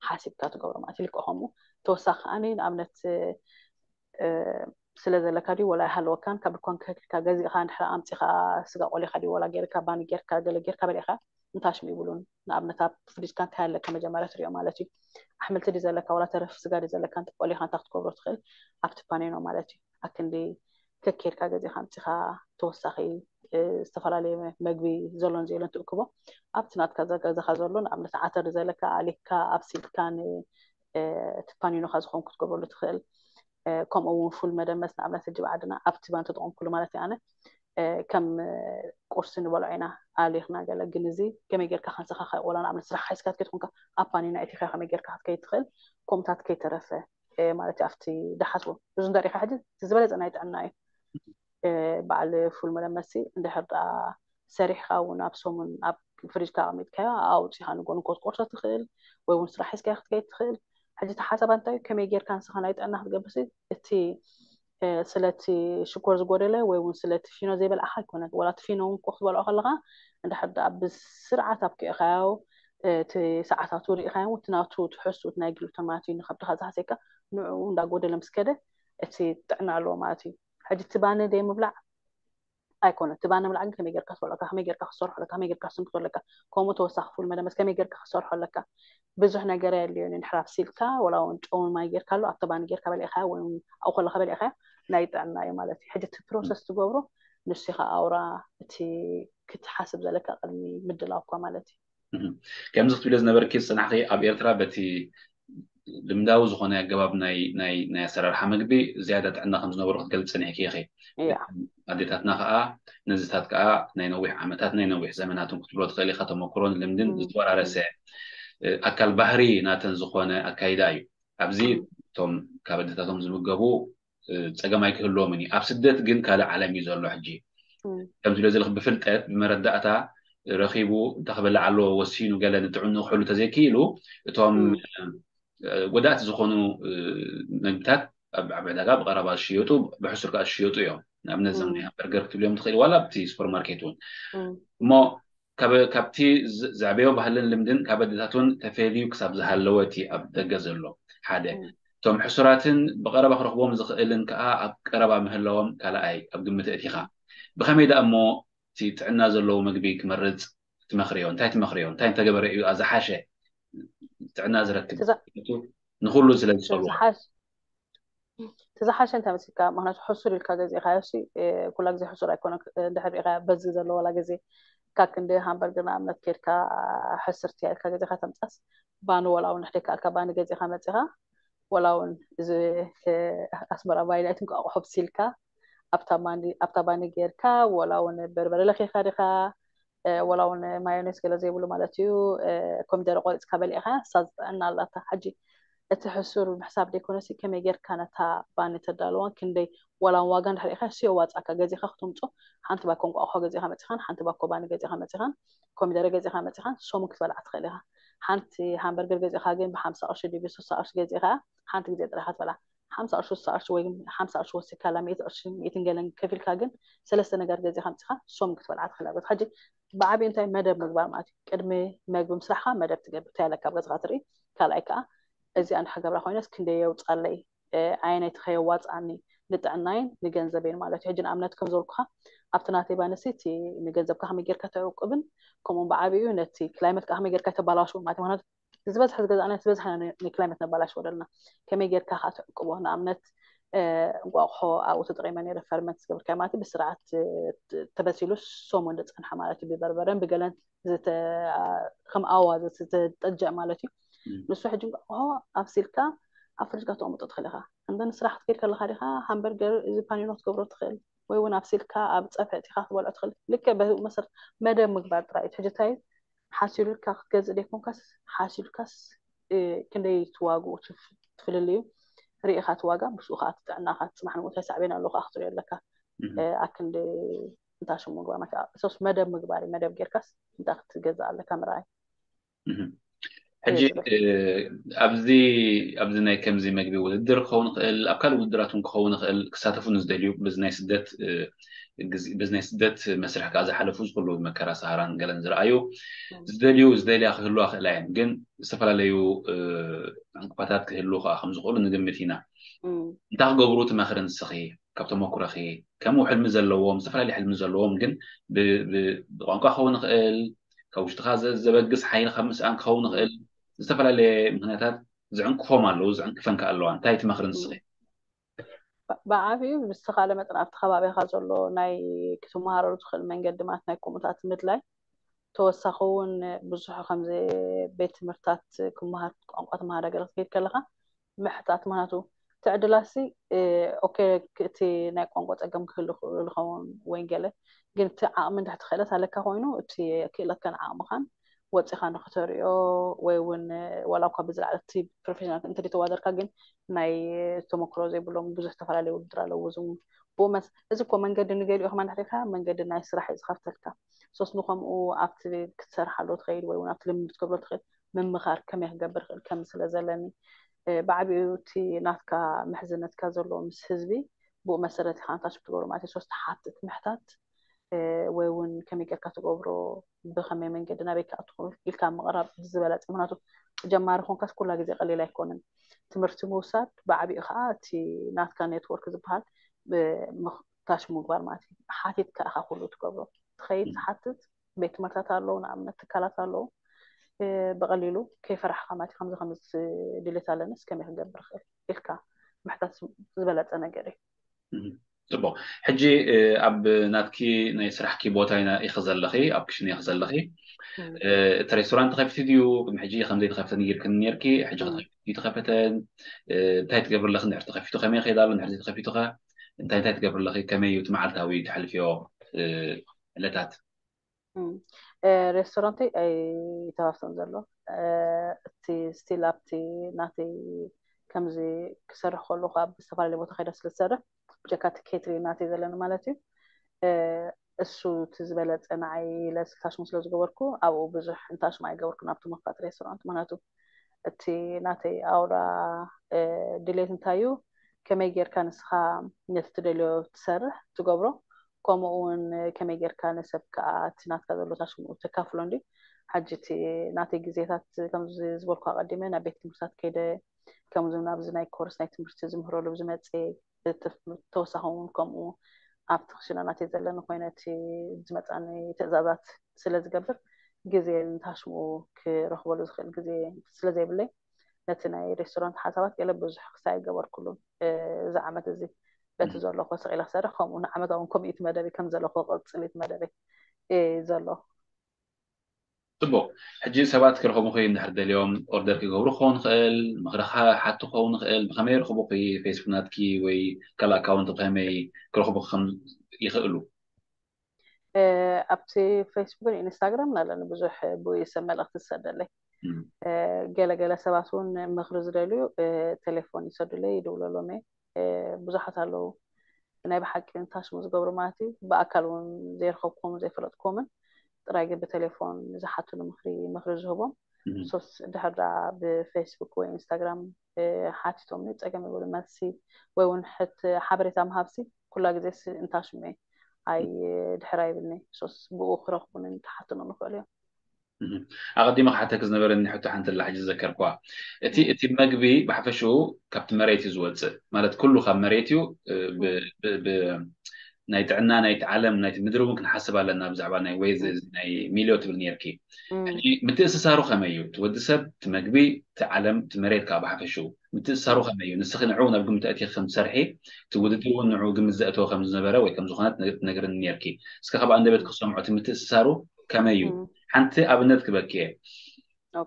ሓሲብካ ትገብሮ ማለት እዩ። ልክዕ ከምኡ ተወሳኺ ከዓኒ ንኣብነት ስለ ዘለካ ድዩ ወላ ኣይሃለወካን ካብ ድኳን ክህክልካ ገዚእካ እንድሕር ኣምፂኻ ስጋ ቆሊካ ድዩ ወላ ጌርካ ባኒ ጌርካ ገለ ጌርካ በሊዕካ እንታሽም ይብሉን ንኣብነት ኣብ ፍሪጅካ እንታይ ኣለካ መጀመርያ ትሪኦ ማለት እዩ። ኣሕምልቲ ድዩ ዘለካ ወላ ተረፍ ስጋ ድዩ ዘለካ ቆሊካ እንታይ ክትገብሮ ትኽእል ኣብቲ ፓኔኖ ማለት እዩ። ኣክንዲ ከኬድካ ገዚእካ ኣምፂኻ ተወሳኺ ዝተፈላለየ መግቢ ዘሎን ዘየሎን ትእክቦ ኣብቲ ናትካ ገዛኻ ዘሎ ንኣብነት ዓተር ድዩ ዘለካ ኣሊካ ኣብሲልካ ንትፓኒኖካ ዝኸውን ክትገብረሉ ትኽእል። ከምኡ እውን ፉል መደመስ ንኣብነት ሕጂ ብዓድና ኣብቲ ባን ተጠቐምኩሉ ማለት እዩ ኣነ ከም ቁርሲ ንበልዖ ኢና ኣሊኽና ገለ ግን እዚ ከመይ ጌርካ ከንስኻ ወላ ንኣብነት ስራሕ ሓይስካ ትከይድ ኮንካ ኣብ ፓኒና ኢቲኻ ከመይ ጌርካ ክትከይድ ትኽእል ከምታት ከይተረፈ ማለት እዩ ኣብቲ ድሓስቦ እዚ እንተሪኢኻ ሕጂ ዝበለፀ ናይ ጥዕና እዩ። በዓል ፉል መለመሲ እንድሕር ደኣ ሰሪሕካ እውን ኣብ ሰሙን ኣብ ፍሪጅካ ኣቐሚጥካዮ ኣውፂኻ ንጎኒ ኮትቆርሶ ትኽእል ወይ እውን ስራሕ ሒዝካዮ ክትከይድ ትኽእል። ሕጂ እቲ ሓሳብ እንታይ እዩ ከመይ ጌርካ ንስኻ ናይ ጥዕና ክትገብርሲ እቲ ስለቲ ሽኮር ዝጎደለ ወይ እውን ስለቲ ፊኖ ዘይበልዓኻ ኣይኮነን ወላ እቲ ፊኖ እውን ኮ ክትበልዖ ከለኻ እንድሕር ደኣ ብስርዓት ኣብኪዕካዮ እቲ ሰዓታቱ ርኢኻዮ እቲ ናቱ ትሕዝቱ ናይ ግሉተን ማለት እዩ ንከብድኻ ዝሃሰየካ ንዕኡ እንዳጎደለ ምስ ከደ እቲ ጥዕና ኣለዎ ማለት እዩ። ሕጂ እቲ ባኒ ደይ ምብላዕ ኣይኮነ እቲ ባኒ ምብላዕ ግን ከመይ ጌርካ ትበልዖ ከመይ ጌርካ ክትሰርሖ ኣለካ ከመይ ጌርካ ክትስንክቶ ኣለካ ከምኡ ተወሳኺ ፉል መደመስ ከመይ ጌርካ ክትሰርሖ ኣለካ ብዙሕ ነገር ኣየድልዮን እዩ እንድሕር ኣብሲልካ ወላ እውን ጨውን ማይ ጌርካ ኣሎ ኣብቲ ባኒ ጌርካ በሊዕካዮ ወይ እውን ኣብኡ ከለካ በሊዕካዮ ናይ ጥዕና እዩ ማለት እዩ። ሕጂ እቲ ፕሮሰስ ትገብሮ ንሱ ኢኻ ኣውራ እቲ ክትሓስብ ዘለካ ቅድሚ ምድላው እኳ ማለት እዩ። ከምዚ ክትብለ ዝነበርኪ ዝፅናሕኪ ኣብ ኤርትራ በቲ ልምዳዊ ዝኾነ ኣገባብ ናይ ናይ ናይ ኣሰራርሓ መግቢ ዝያዳ ጥዕና ከም ዝነበሩ ክትገልፂ ፀኒሕኪ ኢኺ። ኣዴታትና ከዓ ነዚታት ከዓ ናይ ነዊሕ ዓመታት ናይ ነዊሕ ዘመናትን ክትብሎ ትኽእል ኢኻ ተመክሮን ልምድን ዝተወራረሰ ኣካል ባህሪ ናተን ዝኾነ ኣካይዳ እዩ። ኣብዚ እቶም ካብ ኣዴታቶም ዝምገቡ ፀገም ኣይክህልዎምን እዩ። ኣብ ስደት ግን ካልእ ዓለም እዩ ዘሎ ሕጂ ከምዚ ኢሎ ዘለኹ ብፍልጠት ብመረዳእታ ረኺቡ እንታይ ክበልዕ ኣለዎ ወሲኑ ገለ ንጥዕንኡ ክሕሉ ተዘይክኢሉ እቶም ጎዳእቲ ዝኾኑ ምግብታት ኣብ ዕዳጋ ብቐረባ ዝሽየጡ ብሕሱር ከዓ ዝሽየጡ እዮም። ንኣብነት ዘም ናይ ሃምበርገር ክትብልዮም ትኽእል ዋላ ኣብቲ ሱፐርማርኬት እውን እሞ ካብቲ ዘዕበዮ ባህልን ልምድን ካብ ኣዴታት እውን ተፈልዩ ክሳብ ዝሃለወ እቲ ኣብ ደገ ዘሎ ሓደ እቶም ሕሱራትን ብቐረባ ክረኽቦም ዝኽእልን ከዓ ኣብ ቀረባ ምህላዎም ካልኣይ ኣብ ግምት እቲኻ ብኸመይ ደኣ እሞ እቲ ጥዕና ዘለዎ ምግቢ ክመርፅ ትመኽርዮ እንታይ ትመኽርዮ እንታይ እንተገበረ እዩ ዝሓሸ ጥዕና ዝረክብ ንኩሉ ስለ ዝፀልዎ እቲ ዝሓሸ እንታይ መስልካ ምክንያቱ ሕሱር ኢልካ ገዚእካዮ ኩላ ግዜ ሕሱር ኣይኮነ ድሕር ሪኢካ በዚ ዘለዎላ ግዜ ካብ ክንዲ ሃምበርገር ንኣብነት ኬድካ ሕስርቲ ኢልካ ገዚእካ ተምፃስ ባኒ ወላ እውን ንሕደካ ኣልካ ባኒ ገዚእካ መፂኻ ወላ እውን እዚ ኣስመራ ባይዳ ኣይትንቋቑሖ ብሲልካ ኣብታ ባኒ ጌርካ ወላ እውን በርበረ ለኺኻ ዲኻ ወላ እውን ማዮኔስ ገለ ዘይብሉ ማለት እዩ ኮሚደረ ቆሪፅካ በሊዕካ ንሳ ዝጥዕና ኣላታ ሕጂ እቲ ሕሱር ምሕሳብ ደይኮነሲ ከመይ ጌርካ ነታ ባኒ ተዳልዋን ክንደይ ዋላ ዋጋ እንድሕር ኢኻ ሲ የዋፃእካ ገዚኻ ክተምፆ ሓንቲ ባኮ እንቋቑሖ ገዚኻ መፂኻን ሓንቲ ባኮ ባኒ ገዚኻ መፂኻን ኮሚደረ ገዚኻ መፂኻን ሶሙ ክትበልዓ ትኽእል ኢኻ። ሓንቲ ሃምበርገር ገዚኻ ግን ብሓምሳ ቅርሺ ድዩ ብስሳ ቅርሺ ገዚኻ ሓንቲ ግዜ ጥራይ ኢኻ ትበልዓ። ሓምሳ ቅርሺ ስሳ ቅርሺ ወይ ሓምሳ ቅርሺ ወሲካ ላ ሚእቲ ቅርሺ ሚእትን ገለን ከፊልካ ግን ሰለስተ ነገር ገዚኻ መፂኻ ሶሙ ክትበልዓ ትኽእል ኢኻ። ሕጂ ብዓብዩ እንታይ መደብ ምግባር ማለት እዩ። ቅድሚ መግቢ ምስራሕካ መደብ ትገብር እንታይ ኣለካ ኣብ ገዛኻ ትርኢ። ካልኣይ ከዓ እዚኣ እንድሕር ገብራ ኮይነስ ክንደይ የውፃለይ ኣየነይቲ ከየዋፅኣኒ ንጥዕናይን ንገንዘበይን ማለት እዩ። ሕጂ ንኣብነት ከም ዝበልኩኻ ኣብቲ ናተይ ባነሲ እቲ ንገንዘብካ ከመይ ጌርካ ተዕቁብን ከምኡ ብዓብኡ ነቲ ክላይመት ከዓ ከመይ ጌርካ ተባላሽውን ማለት እዩ። ምክንያቱ ዝበዝሐ ዝገዛእና ዝበዝሐ ንክላይመት ነባላሽ ወደልና ከመይ ጌርካ ከዓ ተዕቁቦ ንኣብነት እንቋቑሖ ኣብኡ ተጠቂመ ነረ ፈርመንት ዝገብርካዮ ማለት ብስርዓት ተበሲሉ ሰሙን ዝፀንሐ ማለት እዩ ብበርበረን ብገለን ከም ኣዋዘ ዝተጠጀ ማለት እዩ። ንሱ ሕጂ እንቋቑሖ ኣብሲልካ ኣብ ፍሪጅካ ተቐምጦ ትኽእል ኢኻ። እንደ ንስራሕ ክትከይድ ከለካ ዲኻ ሃምበርገር እዚ ፓኒኖ ክትገብሮ ትኽእል ወይ እውን ኣብሲልካ ኣብ ፀብሒ እቲኻ ክትበልዖ ትኽእል። ልክዕ በዚ መሰረት መደብ ምግባር ጥራይ እዩ። ሕጂ እንታይ ሓሲሉልካ ክትገዝእ ዘይኮንካስ ሓሲሉልካስ ክንደይ ትዋግኡ ትፍልልዩ ርኢኻ ትዋጋ ምስኡ ከዓ ትጥዕናኻ ትፅማሕ ንምታይ ሳዕቤን ኣለዎ ከዓ ክትሪኦ ኣለካ። ኣክንዲ እንታሽሙ ምግባር ማለት ሶስ መደብ ምግባር እዩ። መደብ ጌርካስ እንታይ ክትገዝእ ኣለካ ምርኣይ። ሕጂ ኣብዚ ኣብዚ ናይ ከምዚ መግቢ ውድድር ክኸውን ይኽእል ኣብ ካልእ ውድድራት እውን ክኸውን ይኽእል ክሳተፉ ንዝደልዩ ብዚ ናይ ስደት በዚ ናይ ስደት መስርሕ ከዓ ዝሓለፉ ዝክሉ መከራ ሰሃራን ገለን ዝረኣዩ ዝደልዩ ዝደልያ ክህልዋ ክእላ እየን ግን ዝተፈላለዩ ዕንቅፋታት ክህልዉ ከዓ ከም ዝኽእሉ ንግምት ኢና። እንታይ ክገብሩ ትመኽሪ ንስኺ ካብ ተመኩሮኺ? ከምኡ ሕልሚ ዘለዎም ዝተፈላለዩ ሕልሚ ዘለዎም ግን ብቋንቋ ክኸውን ይኽእል ካብ ውሽጥኻ ዘበግስ ሓይሊ ካብ ምስኣን ክኸውን ይኽእል ዝተፈላለየ ምክንያታት ዝዕንቅፎም ኣለዉ ዝዕንቅፈን ከዓ ኣለዋ እንታይ ትመኽሪ ንስኺ? ብዓብዩ ብዝተኻለ መጠን ኣብቲ ከባቢኻ ዘሎ ናይ ክትመሃረሉ ትኽእል መንገዲ ማለት ናይ ከምኡታት ምድላይ ተወሳኺ እውን ብዙሕ ከምዚ ቤት ትምህርታት ክመሃር ቋንቋ ትመሃር ገለ ክትከይድ ከለካ ምሕታት ምክንያቱ እቲ ዕድላሲ ኦኬ እቲ ናይ ቋንቋ ፀገም ክህሉ ክህሉ ዝኸውን ወይ ገለ ግን እቲ ዓቕሚ እንድሕር ትኽእለት ኣለካ ኮይኑ እቲ ክእለትካን ዓቕምኻን ወፂኻ ንክተሪኦ ወይ እውን ዋላ እኳ ብዝለዓለ እቲ ፕሮፌሽናል እንተ ተዋደርካ ግን ናይ ተመክሮ ዘይብሎም ብዙሕ ዝተፈላለዩ ውድድር ኣለዉ ዝም ብኡ መስ እዚ እኮ መንገዲ ንገሊኡ ከማን ሕሪካ መንገዲ ናይ ስራሕ እዩ ዝኸፍተልካ ሶስ ንከምኡ ኣብቲ ክትሰርሓሎ ትኸይድ ወይ እውን ኣብቲ ልምምድ ትገብሮ ትኽእል ምምኻር ከመይ ክገብር ክእል ከም ስለ ዘለኒ ብዓቢኡ እቲ ናትካ ምሕዝነትካ ዘሎ ምስ ህዝቢ ብኡ መሰረት ኢኻ ንታሽብ ትገብሮ ማለት እዩ ሶስ ትሓትት ምሕታት ወይ እውን ከመይ ጌርካ ትገብሮ ብኸመይ መንገዲ ናበይ ክኣቱ ኢልካ ምቕራብ ዝበለፀ ምክንያቱ ጀማሪ ኮንካስ ኩላ ግዜ ቀሊል ኣይኮንን ትምህርቲ ምውሳድ ብዓቢኡ ከዓ እቲ ናትካ ኔትወርክ ዝበሃል ታሽ ምግባር ማለት እዩ ሓቲትካ ኢኻ ኩሉ ትገብሮ ትኸይድ ትሓትት ቤት ትምህርታት ኣለዉ ንኣብነት ትካላት ኣለዉ ብቐሊሉ ከይፈራሕካ ማለት እዩ ከምዚ ከምዚ ድሌት ኣለንስ ከመይ ክገብር ክእል ኢልካ ምሕታት ዝበለፀ ነገር እዩ ፅቡቅ ሕጂ ኣብ ናትኪ ናይ ስራሕኪ ቦታ ኢኺ ዘለኺ ኣብ ክሽነ ኢኺ ዘለኺ እቲ ሬስቶራንት ተኸፊቱ ድዩ ቅድሚ ሕጂ ከምዘይተኸፍተ ነጊርክኒ ነርኪ ሕጂ ተኸፊቱ ተኸፈተ እንታይ ትገብር ኣለኺ እንድሕር ተኸፊቱ ከመይ ይኸይድ ኣሎ እንድሕር ዘይተኸፊቱ ከ እንታይ እንታይ ትገብር ኣለኺ ከመይ እዩ እቲ መዓልታዊ ተሕልፍዮ ዕለታት ሬስቶራንተይ ኣይተኸፍተን ዘሎ እቲ ስቲል ኣብቲ ናተይ ከምዚ ክሰርሕ ከለኩ ኣብ ዝተፈላለዩ ቦታ ከይደ ስለ ዝሰርሕ ብጀካ እቲ ኬትሪ ናተይ ዘለኒ ማለት እዩ እሱ እቲ ዝበለፀ ንዓይ ኢለ ስልታሽሙ ስለ ዝገበርኩ ኣብኡ ብዙሕ እንታሽሙ ኣይገበርኩን ኣብቲ መፋጥ ሬስቶራንት ምክንያቱ እቲ ናተይ ኣውራ ድሌት እንታይ እዩ ከመይ ጌርካ ንስኻ ነቲ ትደልዮ ትሰርሕ ትገብሮ ከምኡ እውን ከመይ ጌርካ ንሰብ ከዓ እቲ ናትካ ዘሎ ታሽሙ ተካፍሎ እንዲ ሓጂ እቲ ናተይ ግዜታት ከምዚ ዝበልኩ ኣቀዲመ ናብ ቤት ትምህርታት ከይደ ከምዚ ናብዚ ናይ ኮርስ ናይ ትምህርቲ ዝምህረሉ ዝመፅእ ተወሳኺ እውን ከምኡ ኣብቲ ክሽነ ናተይ ዘለኒ ኮይነ እቲ ዝመፃኒ ትእዛዛት ስለ ዝገብር ግዜ ንታሽምኡ ክረኽበሉ ዝኽእል ግዜ ስለ ዘይብለይ ነቲ ናይ ሬስቶራንት ሓሳባት ገለ ብዙሕ ክሳይ ገበርኩሉን እዚ ዓመት እዚ በቲ ዘለኹ ስቕ ኢለ ክሰርሕ ከምኡ ንዓመት እውን ከምኡ እቲ መደበይ ከም ዘለኹ ክቕፅል እቲ መደበይ ዘሎ ፅቡቅ ሕጂ ሰባት ክረኸቡ ከይ እንድሕር ደልዮም ኦርደር ክገብሩ ክኸውን ይኽእል ምኽሪ ሓቱ ክኸውን ይኽእል ብኸመይ ይረኽቡ ፌስቡክ ናትኪ ወይ ካልእ ኣካውንት ብኸመይ ክረኽቡ ከም ይኽእሉ ኣብቲ ፌስቡክን ኢንስታግራም ኣለኒ ብዙሕ ብሰብ መልእክቲ ዝሰደለይ ገለገለ ሰባት እውን ምኽሪ ዝደልዩ ቴሌፎን ይሰዱለይ ይድውለሎም እየ ብዙሓት ኣለዉ ናይ ብሓቂ እንታሽሙ ዝገብሩ ማለት እዩ። ብኣካል እውን ዘይረኸብኩዎም ዘይፈለጥኩዎምን ጥራይ ግን ብቴሌፎን ዝሓቱሉ ምክሪ ምክሪ ዝህቦም ሶስ ድሕር ዳ ብፌስቡክ ወይ ኢንስታግራም ሓቲቶም ጸገም ይብሉ መልሲ ወይ እውን ሕት ሓበሬታ ምሃብሲ ኩላ ግዜ እንታሽሙ ኣይ ድሕር ኣይብልኒ ሶስ ብኡ ክረኽቡንን ክሓትኖም ይኽእሉ እዮም። ኣቐዲመ ክሓተክ ዝነበረኒ ሕቶ ሓንቲ ኣላ ሕጂ ዝዘከርኩዋ። እቲ እቲ መግቢ ብሓፈሽኡ ካብቲ መሬት እዩ ዝወፅእ፣ ማለት ኩሉ ካብ መሬት እዩ። ናይ ጥዕና ናይቲ ዓለም ናይቲ ምድሪ እውን ክንሓስብ ኣለና። ብዛዕባ ናይ ወይ ናይ ሚልዮ ትብል ነርኪ። ሕጂ ምትእስሳሩ ከመይ እዩ? እቲ ወዲ ሰብ፣ እቲ መግቢ፣ እቲ ዓለም፣ እቲ መሬት ከዓ ብሓፈሽኡ ምትእስሳሩ ከመይ እዩ? ንስኺ ንዕኡ ናብ ግምት ኣእቲኺ ከም ትሰርሒ፣ እቲ ውድድር እውን ንዕኡ ግምት ዘእተወ ከም ዝነበረ ወይ ከም ዝኾነ ትነግርኒ ነርኪ። እስከ ካብ ኣንደበት ክሰምዖ እቲ ምትእስሳሩ ከመይ እዩ? ሓንቲ ኣብነት ክበኪ እየ።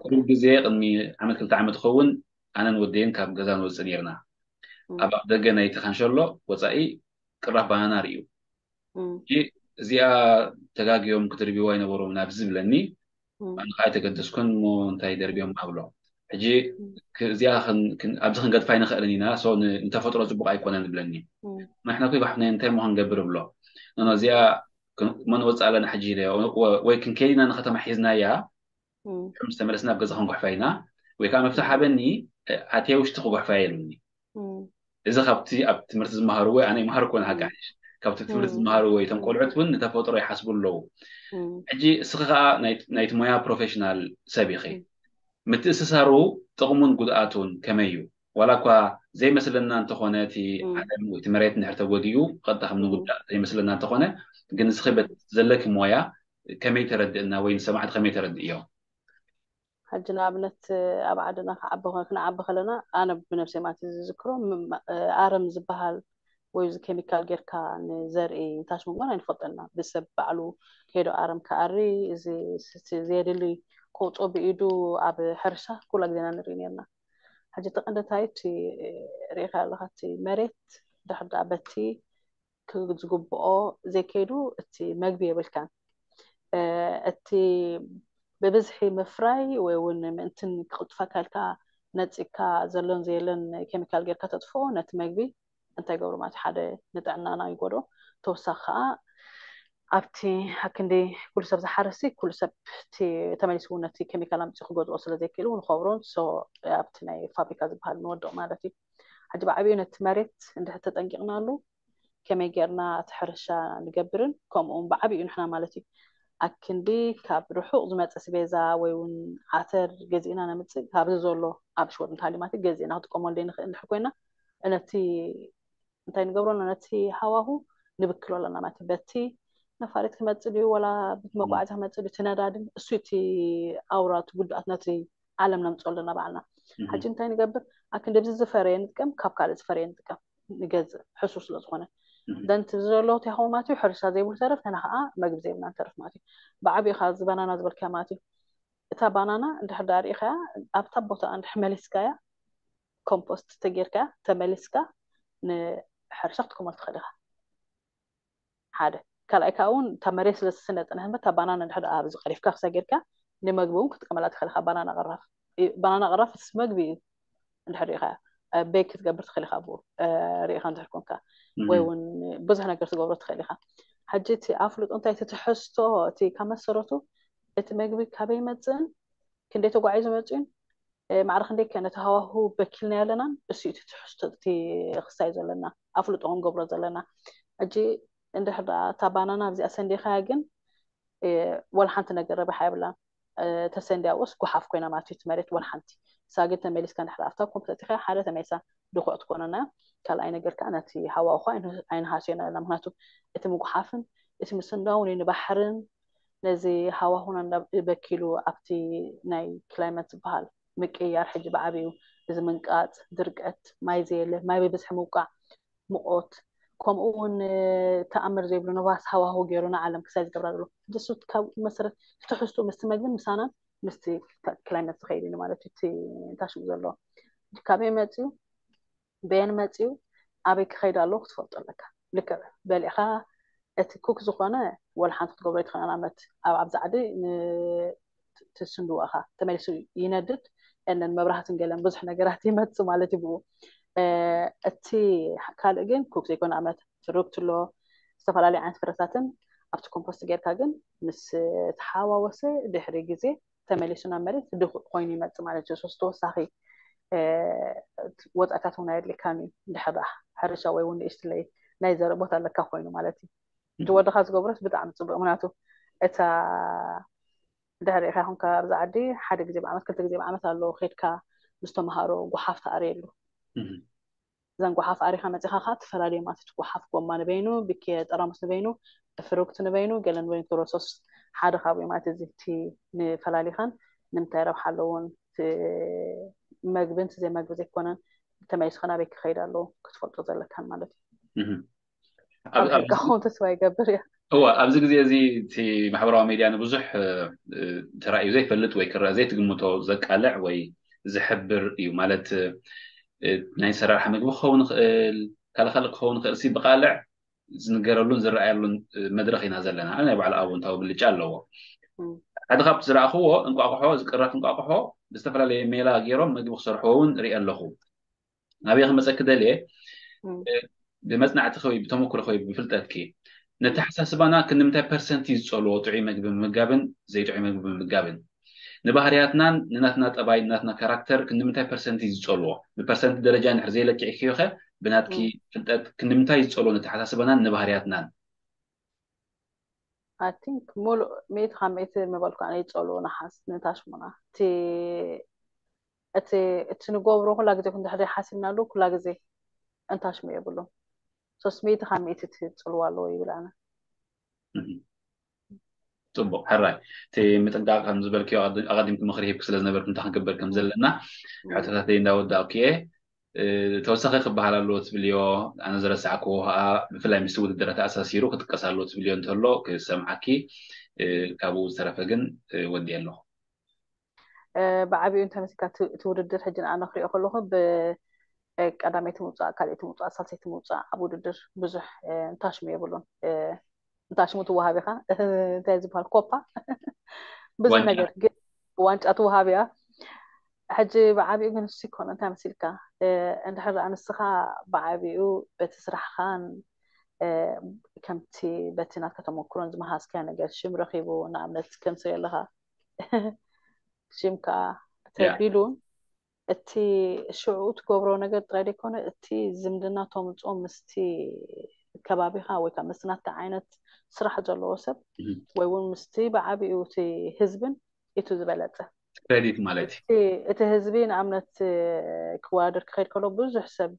ኩሉ ግዜ ቅድሚ ዓመት ክልተ ዓመት ክኸውን ኣነን ወደይን ካብ ገዛ ንወፅእ ነርና። ኣብ ኣፍ ደገ ናይቲ ካንሸሎ ወፃኢ ቅራፍ ባናና ርእዩ። እዚኣ ተጋግዮም ክድርብዋ ይነበሮም ናብ ዝብለኒ ኣነ ከዓ ኣይተገደስኩን እሞ እንታይ ደርብዮም ኣብሎ። ሕጂ እዚኣ ኣብዚ ክንገድፋ ኣይንኽእልን ኢና፣ ንተፈጥሮ ፅቡቅ ኣይኮነን ይብለኒ። ንሕና ኮ ይባሕፍና እንታይ ሞ ክንገብር እብሎ። ኖኖ እዚኣ መን ወፅእ ኣለና ሕጂ ኢለ ወይ ክንከይድ ኢና ንከተማ ሒዝናያ ምስ ተመለስና ኣብ ገዛ ክንጉሕፋ ኢና ወይ ከዓ መፍትሒ ሃበኒ ኣትየ ውሽጢ ክጉሕፋ የሉኒ። እዚ ካብቲ ኣብ ትምህርቲ ዝመሃርዎ ኣነ ይመሃር ኮነ ሓቂ ሓሽ ካብቲ ትምህርቲ ዝመሃርዎ እቶም ቆልዑት እውን ንተፈጥሮ ይሓስቡ ኣለዉ። ሕጂ እስኺ ከዓ ናይቲ ሞያ ፕሮፌሽናል ሰብ ኢኺ። ምትእስሳሩ ጥቕሙን ጉድኣቱን ከመይ እዩ? ዋላ እኳ ዘይመስለና እንተኾነ እቲ ዓለም ወይ እቲ መሬት እንድሕር ተጎዲኡ ቀጥታ ከም ንጉዳእ ዘይመስለና እንተኾነ ግን እስኺ ዘለኪ ሞያ ከመይ ተረድእና ወይ ንሰማዕቲ ከመይ ተረድእዮ? ሕጂ ንኣብነት ኣብ ዓድና ክዓቢ ክንዓቢ ከለና ኣነ ብነብሰይ ማለት ዝዝክሮ ኣረም ዝበሃል ወይ እዚ ኬሚካል ጌርካ ንዘርኢ እንታሽ ምግባር ኣይንፈልጠና። ብሰብ ባዕሉ ከይዶ ኣረም ክኣሪ እዚ ዘየድሊ ከውፅኦ ብኢዱ ኣብ ሕርሻ ኩላ ግዜና ንርኢ ነርና። ሕጂ እቲ ቀንዲ እንታይ እቲ ርኢኻ ኣለኻ እቲ መሬት ድሕር ደኣ በቲ ዝግብኦ ዘይከይዱ እቲ መግቢ የብልካን። እቲ ብብዝሒ ምፍራይ ወይ እውን ምእንትን ክቕልጥፈካ ኢልካ ነፂግካ ዘሎን ዘየለን ኬሚካል ጌርካ ተጥፍኦ ነቲ መግቢ እንታይ ገብሩ ማለት ሓደ ንጥዕናና ይጎዶ። ተወሳኺ ከዓ ኣብቲ ኣክንዲ ኩሉ ሰብ ዝሓርሲ ኩሉ ሰብ ተመሊሱ እውን ነቲ ኬሚካል ኣምፂኡ ክገዝኦ ስለዘይክእል እውን ንኸብሮን ኣብቲ ናይ ፋብሪካ ዝበሃል ንወድቕ ማለት እዩ። ሕጂ ብዓብዩ ነቲ መሬት እንድሕር ተጠንቂቕናሉ ከመይ ጌርና እቲ ሕርሻ ንገብርን ከምኡ እውን ብዓብዩ ንሕና ማለት እዩ ኣክንዲ ካብ ርሑቕ ዝመፀ ስቤዛ ወይ እውን ዓተር ገዚእና ነምፅእ ካብዚ ዘሎ ኣብ ሽወጥ እንተሃልዩ ማለት ገዚእና ክጥቀመሉ ዘይንኽእል እንድሕር ኮይና ነቲ እንታይ ንገብሮ ነቲ ሃዋሁ ንብክሎ ኣለና ማለት እዩ። በቲ ነፋሪት ክመፅእ ድዩ ወላ በቲ መጓዓዝያ ክመፅእ ድዩ እቲ ነዳድን እሱ እቲ ኣውራ እቲ ጉድኣት ነቲ ዓለም ነምፅኦ ኣለና ባዕልና። ሕጂ እንታይ ንገብር ኣክንዲ ኣብዚ ዝፈረየ ንጥቀም ካብ ካልእ ዝፈረየ ንጥቀም ንገዝእ ሕሱ ስለ ዝኾነ ደንቲ ዘሎ ያኸው ማለት እዩ ሕርሻ ዘይብሉ ተረፍ ንሕና ከዓ መግቢ ዘይብልና ንተርፍ ማለት እዩ። ብዓብዩ ከዓ እዚ ባናና ዝበልካያ ማለት እዩ እታ ባናና እንድሕር ዳ ርኢኻያ ኣብታ ቦታ እንድሕር መሊስካያ ኮምፖስት ተጌርካያ ተመሊስካ ንሕርሻ ክትከመሉ ትኽእል ኢኻ። ሓደ ካልኣይ ከዓ እውን እታ መሬት ስለ ዝስነ ፅንሕ እምበር እታ ባናና እንድሕር ዳ ኣብዚ ቀሪፍካ ክሳ ጌርካ ንመግቢ እውን ክትጥቀመላ ትኽእል ኢኻ። ባናና ቅራፍ ባናና ቅራፍ ስ መግቢ እዩ። እንድሕር ሪኢኻ ቤክ ክትገብር ትኽእል ኢኻ ብኡ ሪኢኻ እንድሕር ኮንካ ወይ እውን ብዙሕ ነገር ትገብሮ ትኽእል ኢኻ። ሕጂ እቲ ኣፍልጦ እንታይ እቲ ትሕዝቶ እቲ ካብ መሰረቱ እቲ መግቢ ካበይ ይመፅእን ክንደይ ተጓዒዙ መፅኡን ማዕረ ክንደይ ከ ነቲ ሃዋሁ በኪልና ኣለናን እሱ እቲ ትሕዝቶ እቲ ክስታይ ዘለና ኣፍልጦ ክንገብሮ ዘለና። ሕጂ እንድሕር እታ ባናና ኣብዚኣ ሰንዴኻያ ግን ወላ ሓንቲ ነገር ረብሓ የብላን። ተሰንድያ ውስ ጉሓፍ ኮይና ማለት እዩ እቲ መሬት ወላ ሓንቲ። ንሳ ግን ተመሊስካ እንድሕር ኣብታ ኮምፕተቲኻ ሓደ ተመሊሳ ድኹዕ ትኮነና። ካልኣይ ነገር ከዓ ነቲ ሃዋኡ ከዓ ኣይንሃስዮን ኣለና። ምክንያቱ እቲ ምጉሓፍን እቲ ምስንዳውን ንባሕርን ነዚ ሃዋሁና እንዳበኪሉ ኣብቲ ናይ ክላይመት ዝበሃል ምቅያር ሕጂ ብዓብዩ እዚ ምንቃፅ፣ ድርቀት፣ ማይ ዘየለ፣ ማይ ብብዝሒ ምውቃዕ፣ ሙቐት ከምኡ እውን ተኣምር ዘይብሉ ንፋስ ሃዋሁ ገይሩ ንዓለም ክሳይ ዝገብራ ዘሎ ሕጂ እሱ ካብ መሰረት ትሕዝቱ ምስቲ መግብን ምሳናን ምስቲ ክላይመት ዝኸይድ እዩ ማለት እዩ። እቲ እንታይ ሽሙ ዘሎ ካበይ መፅዩ በየን መፅዩ ኣበይ ክኸይድ ኣለዎ ክትፈልጦ ኣለካ። ልክዕ በሊዕኻ እቲ ኩክ ዝኾነ ወላ ሓንቲ ክትገብሮ ኣይትኽእልን። ንኣብነት ኣብ ኣብዚ ዓዲ ትስንድዎ ኢኻ ተመሊሱ ይነድድ and then መብራህትን ገለን ብዙሕ ነገራት ይመፅእ ማለት እዩ ብኡ። እቲ ካልእ ግን ኩክ ዘይኮነ ንኣብነት ፍሩክት ኣሎ፣ ዝተፈላለዩ ዓይነት ፍረታትን ኣብቲ ኮምፖስት ጌርካ ግን ምስ ተሓዋወሰ ድሕሪ ግዜ ተመሊሱ ናብ መሬት ድኹዒ ኮይኑ ይመጽእ ማለት እዩ። ሶስት ተወሳኺ ወፃኢታት እውን ኣየድልየካን እዩ። እንድሕር ደኣ ሕርሻ ወይ እውን ንእሽትለይ ናይ ዘርኢ ቦታ ኣለካ ኮይኑ ማለት እዩ። እቲ ወድኻ ዝገብሮስ ብጣዕሚ ፅቡቅ፣ ምክንያቱ እታ ድሕሪ ኢኻ ይኹንካ ኣብዚ ዓዲ ሓደ ግዜ ብዓመት ክልተ ግዜ ብዓመት ኣሎ ከድካ ምስ ተምሃሮ ጓሓፍ ተኣርየሉ። እዘን ጓሓፍ ኣሪኻ መፂኻ ከዓ ትፈላለዩ ማለት እቲ ጓሓፍ ጎማ ንበይኑ፣ ብኬ ጠራሙስ ንበይኑ፣ ፍሩክት ንበይኑ፣ ገለ ንበይኑ፣ ፕሮሰስ ሓደ ካብኡ ማለት እዚ እቲ ንፈላሊኻን ንምንታይ ረብሓ ኣለዎን መግብን እቲ ዘይመግቢ ዘይኮነን ተመሊስኻ ናበይ ክኸይድ ኣለዎ ክትፈልጦ ዘለካን ማለት እዩ። ኣፍሪካ ውን ተስፋ ይገብር እያ። እዋ ኣብዚ ግዜ እዚ እቲ ማሕበራዊ ሜድያ ንብዙሕ ተራእዩ ዘይፈልጥ ወይ ክረአ ዘይትግምቶ ዘቃልዕ ወይ ዝሕብር እዩ ማለት ናይ ሰራርሓ ምግቢ ክኸውን ይኽእል ካልእ ካልእ ክኸውን ይኽእል ሲ ብቃልዕ ዝንገረሉን ዝረኣየሉን መድረኽ ኢና ዘለና ናይ ባዕሉ ኣወንታዊ ብልጫ ኣለዎ ሓደ ካብቲ ዝረኣኽዎ እንቋቑሖ ዝቅረፍ እንቋቑሖ ብዝተፈላለየ ሜላ ገይሮም ምግቢ ክሰርሕዎ እውን ርኢ ኣለኹ ናበይ ክመፀኪ ደልየ ብመፅናዕትኺ ወይ ብተመክሮኺ ወይ ብፍልጠትኪ ነተሓሳስባና ክንዲ ምንታይ ፐርሰንት እዩ ዝፀልዎ ጥዑይ መግቢ ምምጋብን ዘይጥዑይ መግቢ ምምጋብን ንባህርያትናን ንናትና ጠባይ ንናትና ካራክተር ክንዲ ምንታይ ፐርሰንት እዩ ዝፀልዎ ብፐርሰንት ደረጃ እንድሕር ዘይለኪዕክዮ ኸ ብናትኪ ፍልጠት ክንዲ ምንታይ እዩ ዝፀልዎ ነተሓሳስባናን ንባህርያትናን I think ሙሉእ ሚእቲ ካብ ሚእቲ ምበልኩ ኣነ ይፀልዎ ንሓስ ንታሽሙና እቲ እቲ እቲ ንገብሮ ኩላ ግዜ ክንድሕር ሓሲብናሉ ኩላ ግዜ እንታሽሙ የብሉን ሶስት ሚእቲ ካብ ሚእቲ እቲ ፅልዋ ኣለዎ ይብል ኣነ ፅቡቅ ሕራይ እቲ ምጥንቃቅ ከም ዝበልክዮ ኣቀዲምኪ ምክሪ ሂብኪ ስለ ዝነበርኩ እንታይ ክንገብር ከም ዘለና ሕቶታተይ እንዳወዳእኩ እየ ተወሳኺ ክበሃል ኣለዎ ትብልዮ ኣነ ዝረሳዕክዎ ከዓ ብፍላይ ምስቲ ውድድር ተኣሳሲሩ ክጥቀስ ኣለዎ ትብልዮ እንተሎ ክሰምዓኪ ካብኡ ዝተረፈ ግን ወዲየ ኣለኹ ብዓቢኡ እንተመሲልካ እቲ ውድድር ሕጂ ንኣነ ክሪኦ ከለኹ ብቀዳመይቲ ምውፃእ ካልኣይቲ ምውፃእ ሳልሰይቲ ምውፃእ ኣብ ውድድር ብዙሕ እንታሽሙ የብሉን እንታሽሙ ትወሃብ ኢኻ እንታይ ዝበሃል ኮፓ ብዙሕ ነገር ግን ዋንጫ ትወሃብ እያ ሕጂ ብዓቢኡ ግን እሱ ይኮነ እንታይ መሲልካ እንድሕር ደኣ ንስኻ ብዓቢኡ በቲ ስራሕኻን ከምቲ በቲ ናትካ ተመክሮን ዝመሃዝካዮ ነገር ሽም ረኺቡ ንኣብነት ከምስሪ ኣለኻ ሽም ከዓ ተቢሉን እቲ ሽዑ ትገብሮ ነገር ጥራይ ዘይኮነ እቲ ዝምድና ተምፅኦ ምስቲ ከባቢኻ ወይ ከዓ ምስቲ ናትካ ዓይነት ስራሕ ዘለዎ ሰብ ወይ እውን ምስቲ ብዓቢኡ እቲ ህዝብን እቲ ዝበለፀ ክሬዲት ማለት እዩ እቲ ህዝቢ ንኣብነት ክወዳደር ክኸይድ ከሎ ብዙሕ ሰብ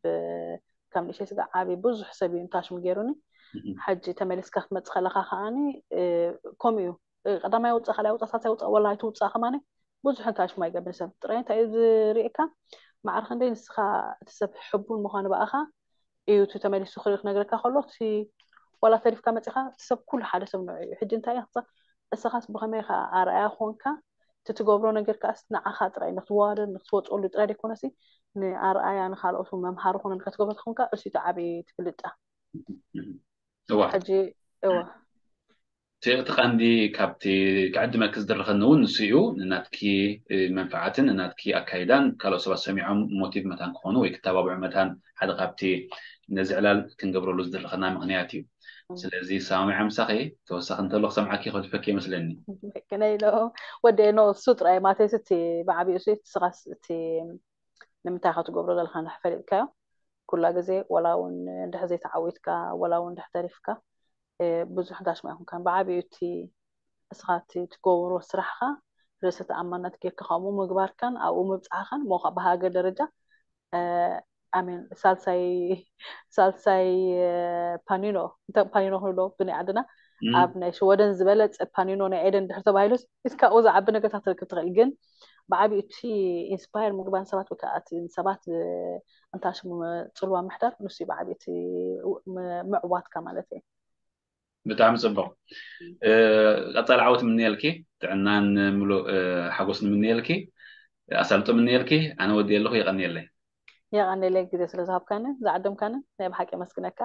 ካብ ንእሸይ ስጋ ዓቢ ብዙሕ ሰብ እዩ እንታሽሙ ገይሩኒ ሕጂ ተመሊስካ ክትመፅእ ከለካ ከዓኒ ከምኡ እዩ ቀዳማይ ውፃእ ካልኣይ ውፃእ ሳልሳይ ውፃእ ወላ ኣይትውፃእ ከማኒ ብዙሕ እንታይ ሽማ ይገብር ሰብ ጥራይ እንታይ እዩ ዝርእየካ ማዕረ ክንደይ ንስኻ እቲ ሰብ ሕቡን ምዃኑ ብኣኻ እዩ እቲ ተመሊሱ ክርኢ ክነግረካ ከሎ እቲ ዋላ ተሪፍካ መፂኻ እቲ ሰብ ኩሉ ሓደ ሰብ ንዑ እዩ ሕጂ እንታይ እዩ እስኻስ ብኸመይ ኸ ኣርኣያ ኮንካ እቲ ትገብሮ ነገር ከኣስ ንዓኻ ጥራይ ንክትወዳደር ንክትወፅሉ ጥራይ ዘይኮነሲ ንኣርኣያ ንካልኦት መምሃሪ ኮነ ንከትገብሮ ተኾንካ እሱ እቲ ዓብዪ ትፍልጣ እዋ ሕጂ እዋ እቲ ቀንዲ ካብቲ ክዕድመኪ ዝድርኸኒ እውን ንሱ እዩ ንናትኪ መንፍዓትን ንናትኪ ኣካይዳን ካልኦት ሰባት ሰሚዖም ሞቲቭ መታን ክኾኑ ወይ ክተባብዑ መታን ሓደ ካብቲ ነዚ ዕላል ክንገብረሉ ዝድርኸና ምክንያት እዩ ስለዚ ሰማሚዐ ምሳኺ ተወሳኺ እንተሎ ክሰምዓኪ ከድፈኪ ይመስለኒ ከነይ ኢሎ ወደ ኖ እሱ ጥራይ ማቴስ እቲ ብዓብኡ ሲ ስኻስ እቲ ንምንታይ ኢኻ ትገብሮ ዘለካ እንድሕር ፈሊጥካዮ ኩላ ግዜ ወላ እውን እንድሕር ዘይተዓዊትካ ወላ እውን እንድሕር ተሪፍካ ብዙሕ ዳሽማ ይኹንካን ብዓብኡ እቲ እስኻ እቲ ትገብሮ ስራሕኻ ርእሰ ተኣማንነት ጌርካ ከምኡ ምግባርካን ኣብኡ ምብፃሕኻን ሞ ከዓ ብሃገር ደረጃ ኣሜን ሳልሳይ ሳልሳይ ፓኒኖ ፓኒኖ ክንብሎ ብናይ ዓድና ኣብ ናይ ሽወደን ዝበለፀ ፓኒኖ ናይ ኤደን ድሕር ተባሂሉስ እስካብኡ ዝዓቢ ነገርታት ትረክብ ትኽእል ግን ብዓብዩ እቲ ኢንስፓየር ምግባር ሰባት ወይ ከዓ እቲ ንሰባት እንታይ ሽሙ ፅልዋ ምሕዳር ንሱ ብዓብዩ እቲ ምዕዋትካ ማለት እዩ ብጣዕሚ ፅቡቅ ቀፃሊ ዓወት ምንየልኪ ጥዕናን ምሉእ ሓጎስ ንምንየልኪ ኣሳልጦ ምንየልኪ ኣነ ወዲ ኣለኹ የቀንየለይ የቀንየለይ ግዜ ስለ ዝሃብካኒ ዝዓደምካኒ ናይ ብሓቂ የመስግነካ